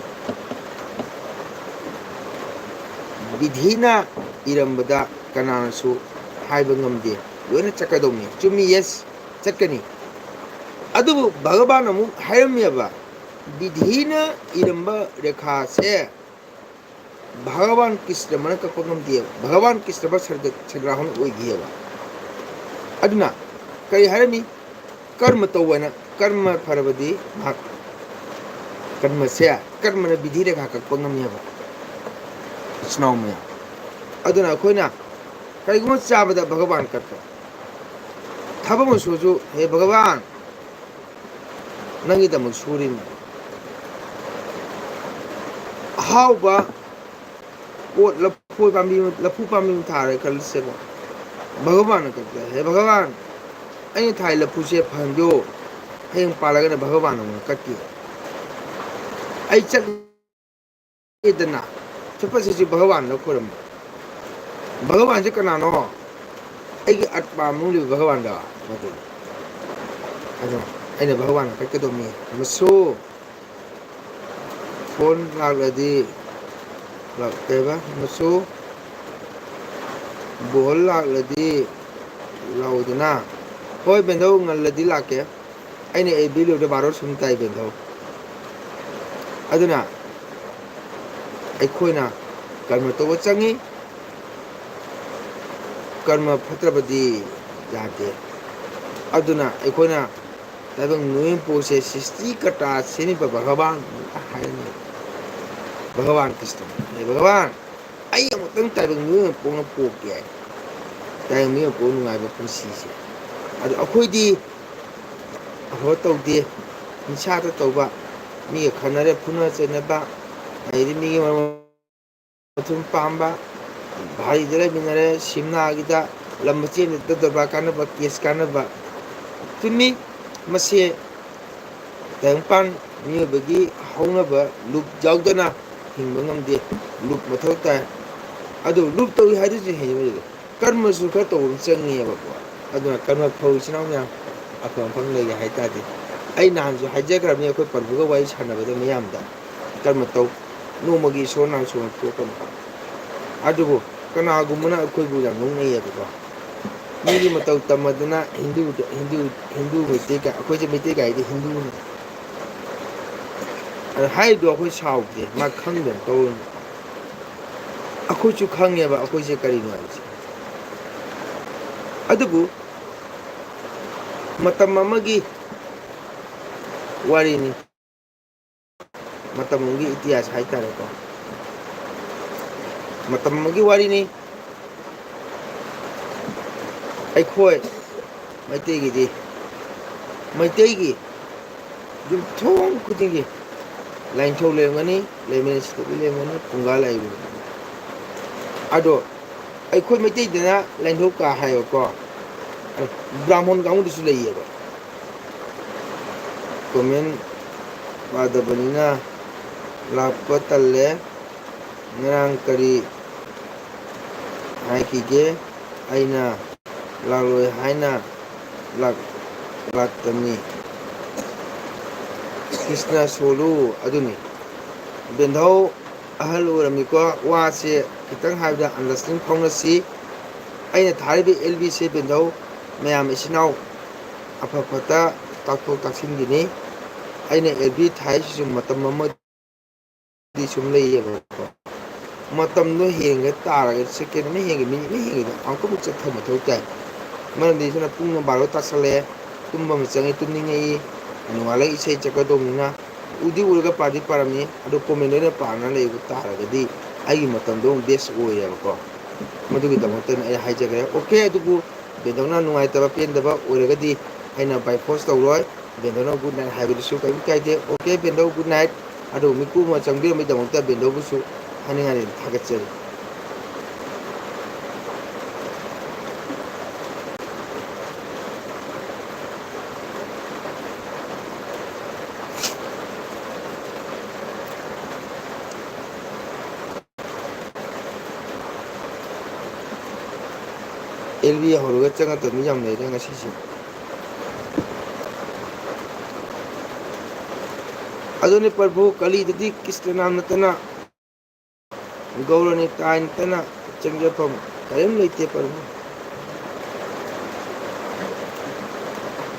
ꯕꯤꯙꯤꯅ ꯏꯔꯝꯕꯗ ꯀꯅꯥꯅꯁꯨ ꯍꯥꯏꯕ ꯉꯝꯗꯦ, ꯂꯣꯏꯅ ꯆꯠꯀꯗꯧꯅꯤ꯫ ꯆꯨꯝꯃꯤ, ꯌꯦꯁ, ꯆꯠꯀꯅꯤ꯫ ꯑꯗꯨꯕꯨ ꯚꯒꯕꯥꯟ ꯑꯃꯨꯛ ꯍꯥꯏꯔꯝꯃꯦꯕ, ꯕꯤꯙꯤꯅ ꯏꯔꯝꯕ ꯔꯦꯈꯥꯁꯦ ꯚꯒꯕꯥꯟ ꯀ꯭ꯔꯤꯁꯅꯃꯅ ꯀꯛꯄ ꯉꯝꯗꯦꯕ, ꯚꯒꯕꯥꯟ ꯀ꯭ꯔꯤꯁꯅꯃ ꯁꯔꯒ-, ꯁꯒ꯭ꯔꯥꯍꯣꯟ ꯑꯣꯏꯈꯤꯑꯕ꯫ ꯑꯗꯨꯅ ꯀꯔꯤ ꯍꯥꯏꯔꯝꯃꯤ? ꯀꯔꯃ ꯇꯧꯕ ꯍꯥꯏꯅ, ꯀꯔꯃ ꯐꯔꯕꯗꯤ ꯃꯍꯥꯛ, ꯀꯔꯃꯁꯦ, ꯀꯔꯃꯅ ꯕꯤꯙꯤ ꯔꯦꯈꯥ ꯀꯛꯄ ꯉꯝꯃꯦꯕ, ꯏꯆꯤꯟ ꯏꯅꯥꯎ ꯃꯌꯥꯝ꯫ ꯑꯗꯨꯅ ꯑꯩꯈꯣꯏꯅ ꯀꯔꯤꯒꯨꯝꯕ ꯆꯥꯕꯗ ꯚꯒꯕꯥꯟ ꯀꯠꯄ, ꯊꯕꯛ ꯑꯃ ꯁꯨꯔꯁꯨ, "ꯍꯦ ꯚꯒꯕꯥꯟ, ꯅꯪꯒꯤꯗꯃꯛ ꯁꯨꯔꯤꯅꯤ"꯫ ꯑꯍꯥꯎꯕ ꯄꯣꯠ, ꯂꯐꯣꯏ ꯄꯥꯝꯕꯤ, ꯂꯐꯨ ꯄꯥꯝꯕꯤ ꯑꯃ ꯊꯥꯔꯦ ꯈꯜꯂꯁꯦꯕ, ꯚꯒꯕꯥꯟꯅ ꯀꯠꯄꯗ, "ꯍꯦ ꯚꯒꯕꯥꯟ, ꯑꯩꯅ ꯊꯥꯏ ꯂꯐꯨꯁꯦ ꯐꯍꯟꯕꯤꯌꯣ", ꯍꯌꯦꯡ ꯄꯥꯜꯂꯒꯅ ꯚꯒꯕꯥꯟ ꯑꯃꯨꯛ ꯀꯠꯈꯤ꯫ ꯑꯩ ꯆꯠꯂꯦꯗꯅ, ꯆꯠꯄꯁꯤꯁꯨ ꯚꯒꯕꯥꯟꯗ ꯈꯣꯏꯔꯝꯕ꯫ ꯚꯒꯕꯥꯟꯁꯦ ꯀꯅꯥꯅꯣ? ꯑꯩꯒꯤ ꯑꯠꯃꯥ ꯃꯅꯨꯡ ꯂꯩꯕ ꯚꯒꯕꯥꯟꯗ꯫ ꯑꯗꯨ ꯑꯩꯅ ꯚꯒꯕꯥꯟꯗ ꯀꯠꯀꯗꯧꯅꯤ꯫ ꯃꯁꯨ ꯐꯣꯟ ꯂꯥꯛꯂꯗꯤ, ꯂꯥꯛ-, ꯀꯩꯕ? ꯃꯁꯨ ꯕꯣꯜ ꯂꯥꯛꯂꯗꯤ ꯂꯥꯛꯑꯣꯗꯅ꯫ ꯍꯣꯏ ꯕꯦꯟꯗꯧ, ꯉꯜꯂꯗꯤ ꯂꯥꯛꯀꯦ꯫ ꯑꯩꯅ ꯑꯦ ꯕꯤ ꯂꯣꯏꯕꯗ ꯕꯥꯔꯣ ꯁꯨꯝ ꯇꯥꯏ ꯕꯦꯟꯗꯧ꯫ ꯑꯗꯨꯅ ꯑꯩꯈꯣꯏꯅ ꯀꯔꯃ ꯇꯧꯕ ꯆꯪꯉꯤ꯫ ꯀꯔꯃ ꯐꯠꯇ꯭ꯔꯕꯗꯤ ꯌꯥꯗꯦ꯫ ꯑꯗꯨꯅ ꯑꯩꯈꯣꯏꯅ ꯇꯥꯏꯕꯪ ꯃꯤꯑꯣꯏ ꯄꯣꯛꯁꯦ ꯁ꯭ꯔꯤꯁꯇꯤꯀꯔꯇꯥ ꯁꯦꯝꯃꯤꯕ ꯚꯒꯕꯥꯟ ꯍꯥꯏꯔꯅꯤ꯫ ꯚꯒꯕꯥꯟ ꯀ꯭ꯔꯤꯁꯅ, "ꯍꯦ ꯚꯒꯕꯥꯟ, ꯑꯩ ꯑꯃꯨꯛꯇꯪ ꯇꯥꯏꯕꯪ ꯃꯤꯑꯣꯏ ꯑꯃ ꯄꯣꯛꯅ ꯄꯣꯛꯀꯦ ꯍꯥꯏ꯫ ꯇꯥꯏꯕꯪ ꯃꯤꯑꯣꯏ ꯑꯃ ꯄꯣꯛ ꯅꯨꯡꯉꯥꯏꯕ ꯄꯨꯟꯁꯤꯁꯦ"꯫ ꯑꯗꯣ ꯑꯩꯈꯣꯏꯗꯤ ꯑꯐꯕ ꯇꯧꯗꯦ, ꯅꯤꯁꯥꯗ ꯇꯧꯕ, ꯃꯤꯒ ꯈꯠꯅꯔꯦ, ꯐꯨꯅ ꯆꯩꯅꯕ, ꯑꯗꯩꯗꯤ ꯃꯤꯒꯤ ꯃꯔꯝ ꯃꯊꯨꯝ ꯄꯥꯝꯕ, ꯚꯥꯔꯤꯗ ꯂꯩꯃꯤꯟꯅꯔꯦ, ꯁꯤꯝꯅꯥꯒꯤꯗ ꯂꯝ ꯃꯆꯦꯜꯗ ꯗꯔꯕꯥꯔ ꯀꯥꯟꯅꯕ, ꯀꯦꯁ ꯀꯥꯟꯅꯕ, ꯆꯨꯝꯃꯤ, ꯃꯁꯤ ꯇꯥꯏꯕꯪꯄꯥꯟ ꯃꯤꯑꯣꯏꯕꯒꯤ ꯍꯧꯅꯕ ꯂꯨꯞ ꯌꯥꯎꯗꯅ ꯍꯤꯡꯕ ꯉꯝꯗꯦ꯫ ꯂꯨꯞ ꯃꯊꯧ ꯇꯥꯏ꯫ ꯑꯗꯨ ꯂꯨꯞ ꯇꯧꯏ ꯍꯥꯏꯗꯨꯁꯨ ꯍꯦꯟꯖꯤꯟꯕ ꯂꯩꯇꯦ꯫ ꯀꯔꯃꯁꯨ ꯈꯔ ꯇꯧꯕ ꯑꯃ ꯆꯪꯉꯦꯕꯀꯣ꯫ ꯑꯗꯨꯅ ꯀꯔꯃ ꯐꯧ ꯏꯆꯤꯟ ꯏꯅꯥꯎ ꯃꯌꯥꯝ, ꯑꯐꯕ ꯃꯐꯝ ꯂꯩꯒꯦ ꯍꯥꯏ ꯇꯥꯔꯗꯤ, ꯑꯩ ꯅꯍꯥꯟꯁꯨ ꯍꯥꯏꯖꯈ꯭ꯔꯕꯅꯤ ꯑꯩꯈꯣꯏ ꯄ꯭ꯔꯚꯨꯒ ꯋꯥꯔꯤ ꯁꯥꯟꯅꯕꯗ ꯃꯤꯌꯥꯝꯗ, "ꯀꯔꯃ ꯇꯧ, ꯅꯣꯡꯃꯒꯤ ꯏꯁꯣꯔ ꯅꯥꯡ ꯁꯣꯔ ꯇꯣꯛꯀꯅꯨ"꯫ ꯑꯗꯨꯕꯨ ꯀꯅꯥꯒꯨꯝꯕꯅ ꯑꯩꯈꯣꯏꯕꯨ ꯌꯥꯝ ꯅꯣꯛꯅꯩꯌꯦꯕꯀꯣ꯫ ꯃꯤꯒꯤ ꯃꯇꯧ ꯇꯝꯃꯗꯅ ꯍꯤꯟꯗꯨꯗ, ꯍꯤꯟꯗꯨ, ꯍꯤꯟꯗꯨ ꯃꯩꯇꯩ ꯀꯥꯏ, ꯑꯩꯈꯣꯏꯁꯦ ꯃꯩꯇꯩ ꯀꯥꯏꯗꯤ ꯍꯤꯟꯗꯨꯅꯤ꯫ ꯑꯗ ꯍꯥꯏꯔꯤꯗꯣ ꯑꯩꯈꯣꯏ ꯁꯥꯎꯗꯦ, ꯃꯥ ꯈꯪꯗꯅ ꯇꯧꯔꯤꯅꯤ꯫ ꯑꯩꯈꯣꯏꯁꯨ ꯈꯪꯉꯦꯕ ꯑꯩꯈꯣꯏꯁꯦ ꯀꯔꯤꯅꯣ ꯍꯥꯏꯕꯁꯦ꯫ ꯑꯗꯨꯕꯨ ꯃꯇꯝ ꯑꯃꯒꯤ ꯋꯥꯔꯤꯅꯤ꯫ ꯃꯇꯝ ꯑꯃꯒꯤ ꯏꯇꯤꯍꯥꯁ ꯍꯥꯏꯇꯥꯔꯦꯀꯣ꯫ ꯃꯇꯝ ꯑꯃꯒꯤ ꯋꯥꯔꯤꯅꯤ꯫ ꯑꯩꯈꯣꯏ ꯃꯩꯇꯩꯒꯤꯗꯤ, ꯃꯩꯇꯩꯒꯤ ꯌꯨꯝꯊꯣꯡ ꯈꯨꯗꯤꯡꯒꯤ ꯂꯥꯏꯅꯤꯡꯊꯧ ꯂꯩꯔꯝꯒꯅꯤ, ꯂꯩꯃꯔꯦꯟ ꯁꯤꯗꯕꯤ ꯂꯩꯔꯝꯒꯅꯤ, ꯐꯨꯡꯒꯥ ꯂꯥꯏꯔꯦꯝꯕꯤ ꯂꯩꯔꯝꯒꯅꯤ꯫ ꯑꯗꯣ ꯑꯩꯈꯣꯏ ꯃꯩꯇꯩꯗꯅ ꯂꯥꯏꯅꯤꯡꯊꯧ ꯀꯥ ꯍꯥꯏꯌꯦꯕꯀꯣ, ꯕ꯭ꯔꯥꯍꯃꯣꯟ ꯀꯥꯡꯕꯨꯗꯨꯁꯨ ꯂꯩꯌꯦꯕ꯫ ꯀꯣꯃꯦꯟ ꯄꯥꯗꯕꯅꯤꯅ ꯂꯥꯛꯄ ꯇꯜꯂꯦ꯫ ꯉꯔꯥꯡ ꯀꯔꯤ ꯍꯥꯏꯈꯤꯒꯦ? ꯑꯩꯅ ꯂꯥꯛꯂꯣꯏ ꯍꯥꯏꯅ ꯂꯥꯛ-, ꯂꯥꯛꯇꯕꯅꯤ꯫ ꯀ꯭ꯔꯤꯁꯅ ꯁꯣꯜꯂꯨ ꯑꯗꯨꯅꯤ꯫ ꯕꯦꯟꯙꯧ ꯑꯍꯜ ꯑꯣꯏꯔꯝꯃꯤꯀꯣ, ꯋꯥꯁꯦ ꯈꯤꯇꯪ ꯍꯥꯏꯕꯗ understanding ꯐꯥꯎꯅꯁꯤ꯫ ꯑꯩꯅ ꯊꯥꯔꯤꯕ ꯑꯦꯜ ꯕꯤꯁꯦ ꯕꯦꯟꯙꯧ ꯃꯌꯥꯝ ꯏꯆꯤꯟ ꯏꯅꯥꯎ ꯑꯐ ꯐꯠꯇ ꯇꯥꯛꯊꯣꯛ ꯇꯥꯛꯁꯤꯟꯒꯤꯅꯤ꯫ ꯑꯩꯅ ꯑꯦꯜ ꯕꯤ ꯊꯥꯏꯁꯤꯁꯨ ꯃꯇꯝ ꯑꯃꯗꯤ ꯁꯨꯝ ꯂꯩꯌꯦꯕꯀꯣ꯫ ꯃꯇꯝꯗꯣ ꯍꯦꯟꯒ ꯇꯥꯔꯒꯗꯤ, second ꯑꯃ ꯍꯦꯟꯒꯦ, minute ꯑꯃ ꯍꯦꯟꯒꯦꯗ ꯑꯃꯨꯛꯀꯕꯨ ꯆꯠꯊꯕ ꯃꯊꯧ ꯇꯥꯏ꯫ ꯃꯔꯝꯗꯤ ꯁꯤꯅ ꯄꯨꯡ ꯕꯥꯔꯣ ꯇꯥꯁꯜꯂꯛꯑꯦ, ꯇꯨꯝꯕ ꯑꯃ ꯆꯪꯉꯦ, ꯇꯨꯝꯅꯤꯡꯉꯛꯏ, ꯅꯣꯡꯉꯥꯜꯂꯒ ꯏꯁꯩ ꯆꯠꯀꯗꯧꯕꯅꯤꯅ꯫ ꯎꯗꯤ ꯎꯔꯒ ꯄꯥꯗꯤ ꯄꯥꯔꯝꯃꯤ, ꯑꯗꯣ comment ꯑꯣꯏꯅ ꯄꯥꯅ ꯂꯩꯕ ꯇꯥꯔꯒꯗꯤ ꯑꯩꯒꯤ ꯃꯇꯝꯗꯣ ꯑꯃꯨꯛ waste ꯑꯣꯏꯌꯦꯕꯀꯣ꯫ ꯃꯗꯨꯒꯤꯗꯃꯛꯇꯅꯤ ꯑꯩ ꯍꯥꯏꯖꯈ꯭ꯔꯦ꯫ Okay, ꯑꯗꯨꯕꯨ ꯕꯦꯟꯗꯧꯅ ꯅꯨꯡꯉꯥꯏꯇꯕ ꯄꯦꯟꯗꯕ ꯑꯣꯏꯔꯒꯗꯤ ꯑꯩꯅ by force ꯇꯧꯔꯣꯏ꯫ ꯕꯦꯟꯗꯧꯅ good night ꯍꯥꯏꯕꯗꯨꯁꯨ ꯀꯔꯤꯝ ꯀꯥꯏꯗꯦ꯫ Okay, ꯕꯦꯟꯗꯧ good night꯫ ꯑꯗꯨꯕꯨ ꯃꯤꯀꯨꯞ ꯑꯃ ꯆꯪꯕꯤꯔꯝꯕꯒꯤꯗꯃꯛꯇ ꯕꯦꯟꯗꯧꯕꯨꯁꯨ ꯍꯥꯏꯅꯤꯡꯉꯥꯏ ꯂꯩꯅ ꯊꯥꯒꯠꯆꯔꯤ꯫ ꯑꯦꯜ ꯕꯤ ꯍꯧꯔꯒ ꯆꯪꯉꯛꯇꯕ ꯃꯤ ꯌꯥꯝ ꯂꯩꯔꯦ ꯉꯁꯤꯁꯦ꯫ ꯑꯗꯨꯅꯤ ꯄ꯭ꯔꯚꯨ, ꯀꯂꯤꯗꯗꯤ ꯀ꯭ꯔꯤꯁꯅ ꯅꯥꯝ ꯅꯠꯇꯅ ꯒꯧꯔꯅꯤ ꯇꯥꯏ ꯅꯠꯇꯅ ꯆꯪꯖꯐꯝ ꯀꯔꯤꯝ ꯂꯩꯇꯦ ꯄ꯭ꯔꯚꯨ꯫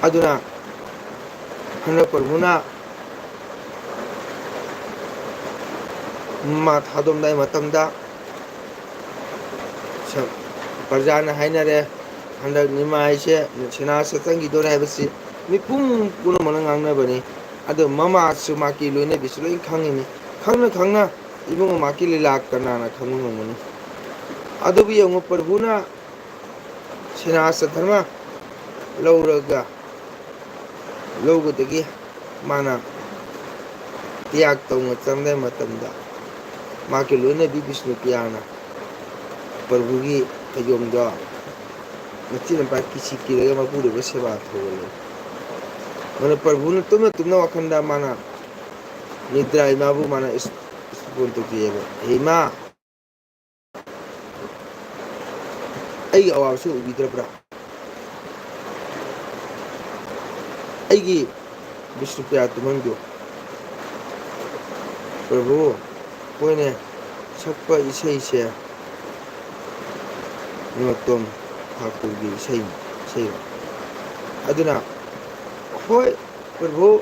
ꯑꯗꯨꯅ ꯍꯟꯗꯛ ꯄ꯭ꯔꯚꯨꯅ ꯃꯥ ꯊꯥꯗꯣꯝꯗꯥꯏ ꯃꯇꯝꯗ ꯁ-, ꯄ꯭ꯔꯖꯥꯅ ꯍꯥꯏꯅꯔꯦ, ꯍꯟꯗꯛ ꯅꯤꯃꯥꯏꯁꯦ ꯁꯦꯅꯥ ꯆꯪꯈꯤꯗꯣꯔꯦ ꯍꯥꯏꯕꯁꯤ ꯃꯤꯄꯨꯝ ꯄꯨꯝꯅꯃꯛꯅ ꯉꯥꯡꯅꯕꯅꯤ꯫ ꯑꯗꯨ ꯃꯃꯥꯁꯨ ꯃꯥꯀꯤ ꯂꯣꯏꯅꯕꯤꯁꯨ ꯂꯣꯏ ꯈꯪꯉꯤꯅꯤ꯫ ꯈꯪꯅ ꯈꯪꯅ ꯏꯕꯨꯡꯉꯣ ꯃꯥꯀꯤ ꯂꯤꯂꯥ ꯀꯅꯥꯅ ꯈꯪꯕ ꯉꯝꯒꯅꯤ? ꯑꯗꯨꯕꯨ ꯌꯦꯡꯉꯨ, ꯄ꯭ꯔꯚꯨꯅ ꯁꯦꯅꯥꯁ ꯙꯔꯃ ꯂꯧꯔꯒ, ꯂꯧꯕꯗꯒꯤ ꯃꯥꯅ ꯇꯤꯌꯥꯛ ꯇꯧꯅ ꯆꯪꯂꯦ ꯃꯇꯝꯗ, ꯃꯥꯒꯤ ꯂꯣꯏꯅꯕꯤ ꯕꯤꯁꯅꯨꯄ꯭ꯔꯤꯌꯥꯅ ꯄ꯭ꯔꯚꯨꯒꯤ ꯐꯩꯖꯣꯝꯗꯣ ꯃꯆꯦꯠ ꯑꯃ ꯀꯤꯁꯤ ꯀꯤꯔꯒ ꯃꯄꯨꯔꯣꯏꯕ ꯁꯦꯕꯥ ꯇꯧꯍꯜꯂꯦ꯫ ꯃꯗꯨ ꯄ꯭ꯔꯚꯨꯅ ꯇꯨꯝꯅ ꯇꯨꯝꯅ ꯋꯥꯈꯜꯗ ꯃꯥꯅ ꯅꯤꯗ꯭ꯔꯥ ꯏꯃꯥꯕꯨ ꯃꯥꯅ ꯏꯁ-, ꯏꯁꯄꯣꯟ ꯇꯧꯕꯤꯌꯦꯕ, "ꯍꯦ ꯏꯃꯥ, ꯑꯩꯒꯤ ꯑꯋꯥꯕꯁꯤ ꯎꯕꯤꯗ꯭ꯔꯕ꯭ꯔꯥ? ꯑꯩꯒꯤ ꯕꯤꯁꯅꯨꯄ꯭ꯔꯤꯌꯥ ꯇꯨꯝꯐꯝꯗꯨ?" ꯄ꯭ꯔꯚꯨ, ꯍꯣꯏꯅꯦ, ꯁꯛꯄ ꯏꯁꯩꯁꯦ ꯅꯣꯇꯣꯝ ꯊꯥꯀꯨꯔꯒꯤ ꯏꯁꯩꯅꯤ, ꯏꯁꯩꯅꯤ꯫ ꯑꯗꯨꯅ, ꯍꯣꯏ, ꯄ꯭ꯔꯚꯨ,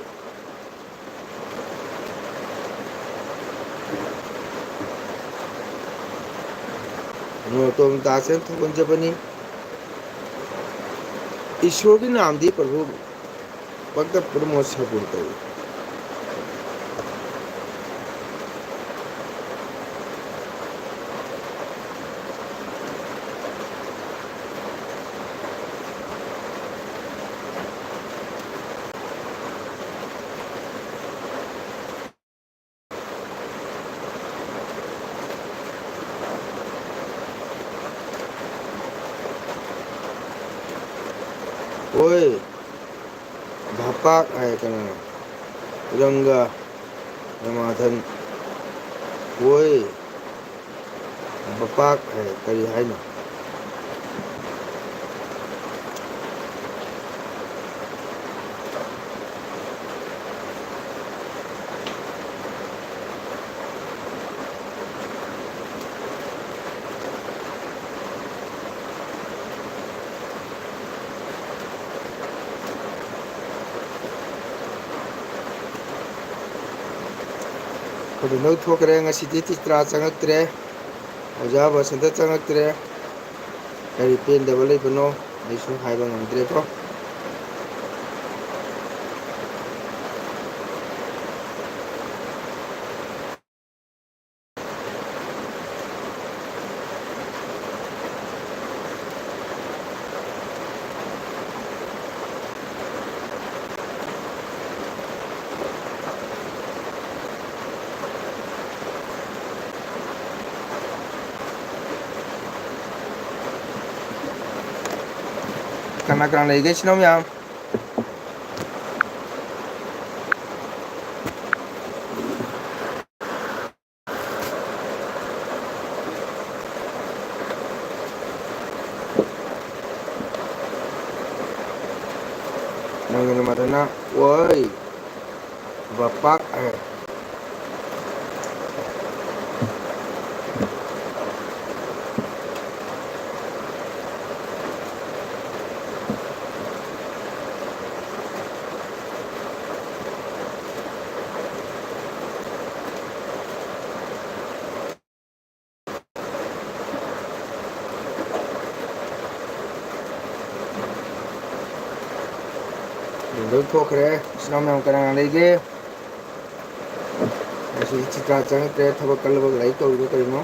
ꯅꯣꯇꯣꯝ ꯗꯥꯁꯅ ꯊꯧꯒꯟꯖꯕꯅꯤ꯫ ꯏꯁꯣꯔꯒꯤ ꯅꯥꯝꯗꯤ ꯄ꯭ꯔꯚꯨ ꯄꯛꯇ ꯄ꯭ꯔꯃꯣꯠ ꯁꯔꯄꯟ ꯇꯧꯏ꯫ ꯑꯣꯏ, ꯚꯥꯄꯥꯛ ꯍꯥꯏ ꯀꯩꯅꯣ, ꯔꯪꯒ ꯔꯃꯥꯙꯟ꯫ ꯑꯣꯏ, ꯚꯥꯄꯥꯛ ꯍꯥꯏ ꯀꯔꯤ ꯍꯥꯏꯅꯣ? ꯂꯣꯏ ꯊꯣꯛꯈ꯭ꯔꯦ꯫ ꯉꯁꯤꯗꯤ ꯆꯤꯇ꯭ꯔꯥ ꯆꯪꯉꯛꯇ꯭ꯔꯦ, ꯑꯣꯖꯥ ꯕꯁꯟꯇ ꯆꯪꯉꯛꯇ꯭ꯔꯦ꯫ ꯀꯔꯤ ꯄꯦꯟꯗꯕ ꯂꯩꯕꯅꯣ ꯑꯩꯁꯨ ꯍꯥꯏꯕ ꯉꯝꯗ꯭ꯔꯦꯀꯣ꯫ ꯀꯅꯥ ꯀꯅꯥ ꯂꯩꯒꯦ ꯏꯆꯤꯟ ꯏꯅꯥꯎ ꯃꯌꯥꯝ? ꯅꯪꯒꯤ ꯅꯃꯥꯟꯅꯕꯅ, ꯑꯣꯏ, ꯕꯄꯥꯛ ꯍꯥꯏ꯫ ꯂꯣꯏ ꯊꯣꯛꯈ꯭ꯔꯦ꯫ ꯏꯆꯤꯟ ꯏꯅꯥꯎ ꯃꯌꯥꯝ ꯀꯅꯥ ꯀꯅꯥ ꯂꯩꯒꯦ? ꯉꯁꯤꯗꯤ ꯆꯤꯇ꯭ꯔꯥ ꯆꯪꯉꯛꯇ꯭ꯔꯦ꯫ ꯊꯕꯛ ꯀꯜꯂꯕ ꯂꯥꯏꯔꯤꯛ ꯇꯧꯔꯤꯕ ꯀꯔꯤꯅꯣ?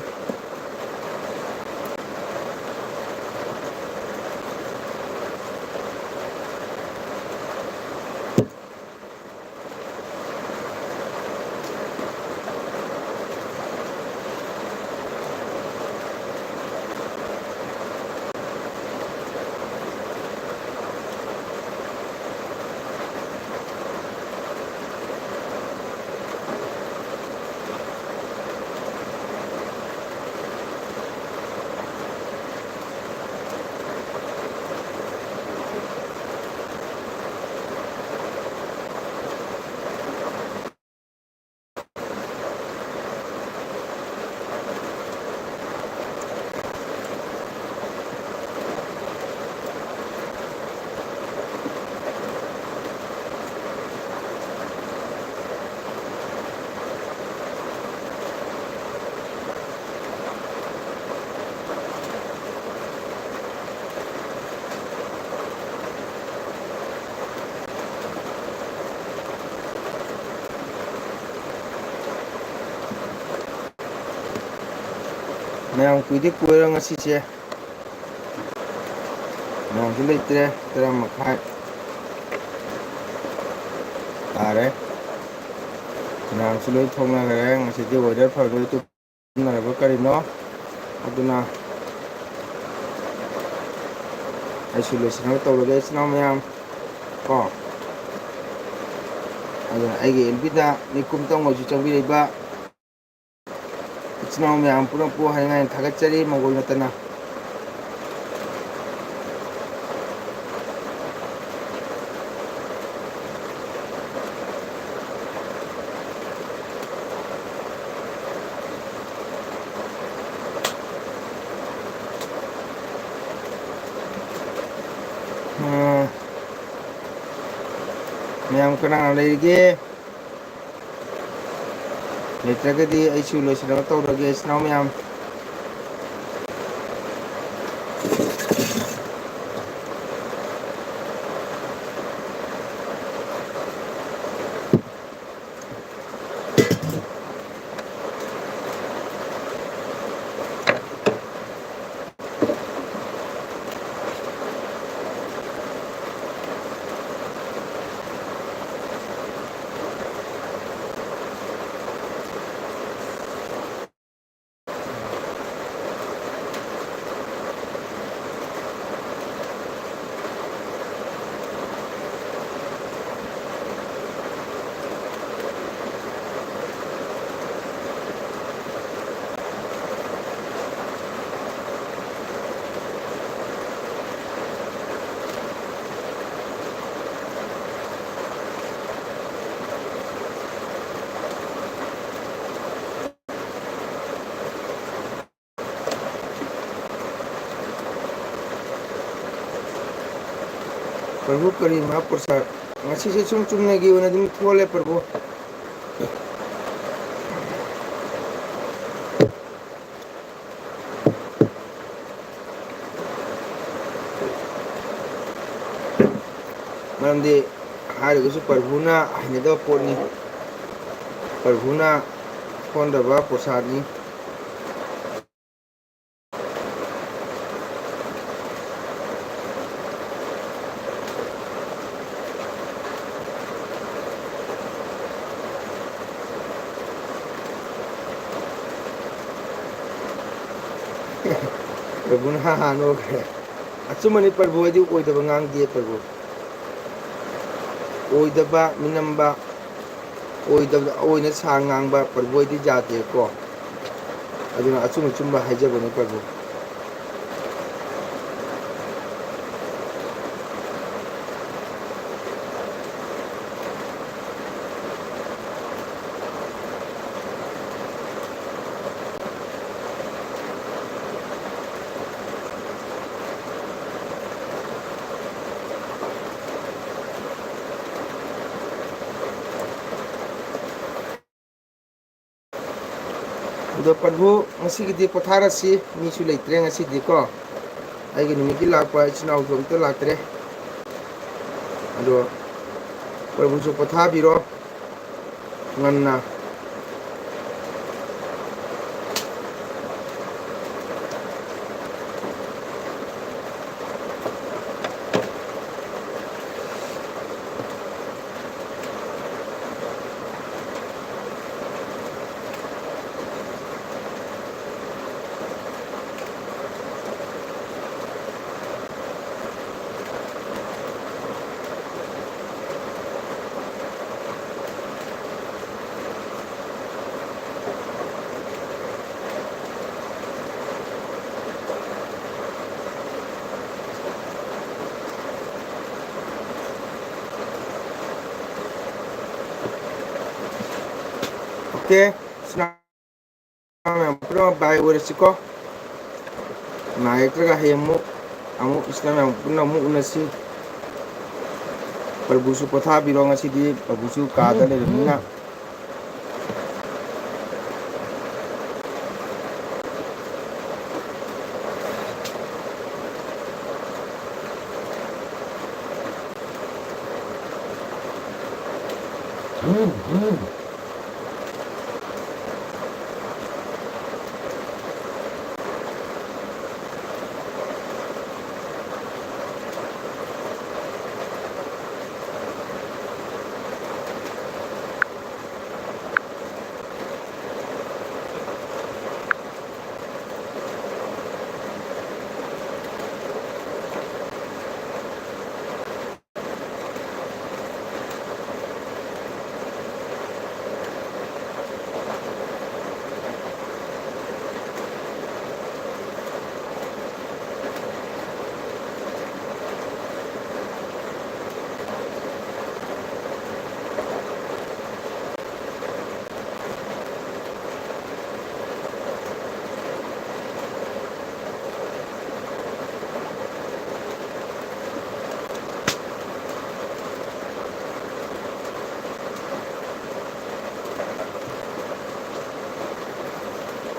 ꯃꯌꯥꯝ ꯀꯨꯏꯗꯤ ꯀꯨꯏꯔꯦ ꯉꯁꯤꯁꯦ꯫ ꯃꯌꯥꯝꯁꯨ ꯂꯩꯇ꯭ꯔꯦ, ꯇꯔꯥ ꯃꯈꯥꯏ ꯇꯥꯔꯦ꯫ ꯃꯌꯥꯝꯁꯨ ꯂꯣꯏ ꯊꯣꯛꯅꯈ꯭ꯔꯦ꯫ ꯉꯁꯤꯗꯤ weather ꯐꯕꯒꯤ ꯇꯨꯝꯅꯔꯕ ꯀꯔꯤꯅꯣ? ꯑꯗꯨꯅ ꯑꯩꯁꯨ ꯂꯣꯏꯁꯤꯟꯅꯕ ꯇꯧꯔꯒꯦ, ꯏꯆꯤꯟ ꯏꯅꯥꯎ ꯃꯌꯥꯝ ꯀꯣ꯫ ꯑꯗꯨꯅ ꯑꯩꯒꯤ ꯑꯦꯜ ꯕꯤꯗ ꯃꯤꯀꯨꯞ ꯇꯪ ꯑꯣꯏꯁꯨ ꯆꯪꯕꯤꯔꯛꯏꯕ ꯏꯆꯤꯟ ꯏꯅꯥꯎ ꯃꯌꯥꯝ ꯄꯨꯝꯅꯃꯛꯄꯨ ꯍꯥꯏꯅꯤꯡꯉꯥꯏ ꯊꯥꯒꯠꯆꯔꯤ, ꯃꯪꯒꯣꯜ ꯅꯠꯇꯅ꯫ ꯑ, ꯃꯌꯥꯝ ꯀꯅꯥ ꯂꯩꯔꯤꯒꯦ? ꯂꯩꯇ꯭ꯔꯒꯗꯤ ꯑꯩꯁꯨ ꯂꯣꯏꯁꯤꯟꯅꯕ ꯇꯧꯔꯒꯦ, ꯏꯆꯤꯟ ꯏꯅꯥꯎ ꯃꯌꯥꯝ꯫ ꯄ꯭ꯔꯚꯨ ꯀꯔꯤ ꯃꯍꯥꯄ꯭ꯔꯁꯥꯗ? ꯉꯁꯤꯁꯦ ꯁꯨꯝ ꯆꯨꯝꯅꯒꯤ ꯑꯣꯏꯅ ꯑꯗꯨꯝ ꯊꯣꯜꯂꯦ, ꯄ꯭ꯔꯚꯨ꯫ ꯃꯔꯝꯗꯤ ꯍꯥꯏꯔꯒꯁꯨ ꯄ꯭ꯔꯚꯨꯅ ꯍꯩꯅꯗꯕ ꯄꯣꯠꯅꯤ, ꯄ꯭ꯔꯚꯨꯅ ꯊꯣꯟꯗꯕ ꯄ꯭ꯔꯁꯥꯗꯅꯤ꯫ ꯄ꯭ꯔꯚꯨꯅ ꯍꯥ ꯍꯥ ꯅꯣꯛꯈ꯭ꯔꯦ꯫ ꯑꯆꯨꯝꯕꯅꯤ ꯄ꯭ꯔꯚꯨ, ꯑꯩꯗꯤ ꯑꯣꯏꯗꯕ ꯉꯥꯡꯗꯦ ꯄ꯭ꯔꯚꯨ꯫ ꯑꯣꯏꯗꯕ, ꯃꯤꯅꯝꯕ, ꯑꯣꯏꯗꯕꯗ ꯑꯣꯏꯅ ꯁꯥ ꯉꯥꯡꯕ ꯄ꯭ꯔꯚꯨ ꯑꯩꯗꯤ ꯌꯥꯗꯦꯀꯣ꯫ ꯑꯗꯨꯅ ꯑꯆꯨꯝ ꯑꯆꯨꯝꯕ ꯍꯥꯏꯖꯕꯅꯤ ꯄ꯭ꯔꯚꯨ꯫ ꯑꯗꯣ ꯄ꯭ꯔꯚꯨ, ꯉꯁꯤꯒꯤꯗꯤ ꯄꯣꯊꯥꯔꯁꯤ, ꯃꯤꯁꯨ ꯂꯩꯇ꯭ꯔꯦ ꯉꯁꯤꯗꯤꯀꯣ꯫ ꯑꯩꯒꯤ ꯅꯨꯃꯤꯠꯀꯤ ꯂꯥꯛꯄ ꯏꯆꯤꯟ ꯏꯅꯥꯎꯁꯨ ꯑꯝꯇ ꯂꯥꯛꯇ꯭ꯔꯦ꯫ ꯑꯗꯣ ꯄ꯭ꯔꯚꯨꯁꯨ ꯄꯣꯊꯥꯕꯤꯔꯣ ꯉꯟꯅ꯫ Okay, ꯃꯌꯥꯝ ꯄꯨꯝꯅꯃꯛ bye ꯑꯣꯏꯔꯁꯤꯀꯣ꯫ ꯅꯥꯔꯛꯇ꯭ꯔꯒ ꯍꯌꯦꯡ ꯑꯃꯨꯛ, ꯑꯃꯨꯛ ꯏꯆꯤꯟ ꯏꯅꯥꯎ ꯃꯌꯥꯝ ꯄꯨꯟꯅ ꯑꯃꯨꯛ ꯎꯅꯁꯤ꯫ ꯄ꯭ꯔꯚꯨꯁꯨ ꯄꯣꯊꯥꯕꯤꯔꯣ, ꯉꯁꯤꯗꯤ ꯄ꯭ꯔꯚꯨꯁꯨ ꯀꯥꯗ ꯂꯩꯔꯕꯅꯤꯅ꯫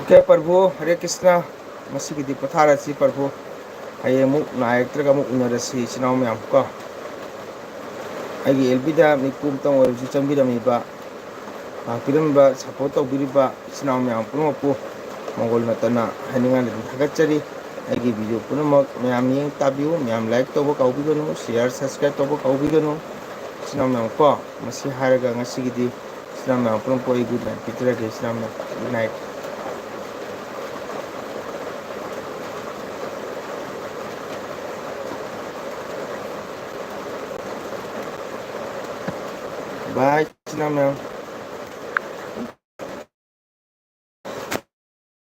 ꯀꯦ ꯄ꯭ꯔꯚꯨ, ꯍꯔꯦ ꯀ꯭ꯔꯤꯁꯅ꯫ ꯉꯁꯤꯒꯤꯗꯤ ꯄꯣꯊꯥꯔꯁꯤ ꯄ꯭ꯔꯚꯨ, ꯍꯌꯦꯡ ꯑꯃꯨꯛ ꯅꯥꯏꯔꯛꯇ꯭ꯔꯒ ꯑꯃꯨꯛ ꯎꯅꯔꯁꯤ ꯏꯆꯤꯟ ꯏꯅꯥꯎ ꯃꯌꯥꯝ ꯀꯣ꯫ ꯑꯩꯒꯤ ꯑꯦꯜ ꯕꯤꯗ ꯃꯤꯠꯄꯨ ꯑꯃꯇꯪ ꯑꯣꯏꯔꯕꯁꯨ ꯆꯪꯕꯤꯔꯝꯃꯤꯕ, ꯂꯥꯛꯄꯤꯔꯝꯃꯤꯕ, ꯁꯞꯄꯣꯔꯠ ꯇꯧꯕꯤꯔꯤꯕ ꯏꯆꯤꯟ ꯏꯅꯥꯎ ꯃꯌꯥꯝ ꯄꯨꯝꯅꯃꯛꯄꯨ ꯃꯪꯒꯣꯜ ꯅꯠꯇꯅ ꯍꯥꯏꯅꯤꯡꯉꯥꯏ ꯂꯩꯇꯅ ꯊꯥꯒꯠꯆꯔꯤ꯫ ꯑꯩꯒꯤ ꯚꯤꯗꯤꯑꯣ ꯄꯨꯝꯅꯃꯛ ꯃꯌꯥꯝ ꯌꯦꯡ ꯇꯥꯕꯤꯌꯨ, ꯃꯌꯥꯝ ꯂꯥꯏꯛ ꯇꯧꯕ ꯀꯥꯎꯕꯤꯒꯅꯨ, ꯁꯤꯌꯥꯔ ꯁꯕꯁꯀ꯭ꯔꯥꯏꯕ ꯇꯧꯕ ꯀꯥꯎꯕꯤꯒꯅꯨ ꯏꯆꯤꯟ ꯏꯅꯥꯎ ꯃꯌꯥꯝ ꯀꯣ꯫ ꯃꯁꯤ ꯍꯥꯏꯔꯒ ꯉꯁꯤꯒꯤꯗꯤ ꯏꯆꯤꯟ ꯏꯅꯥꯎ ꯃꯌꯥꯝ ꯄꯨꯝꯅꯃꯛꯄꯨ ꯑꯩ ꯒꯨꯗ ꯅꯥꯏꯠ ꯄꯤꯖꯔꯒꯦ ꯏꯆꯤꯟ ꯏꯅꯥꯎ ꯃꯌꯥꯝ꯫ Good night. ꯕꯥꯏ ꯏꯆꯤꯟ ꯏꯅꯥꯎ ꯃꯌꯥꯝ꯫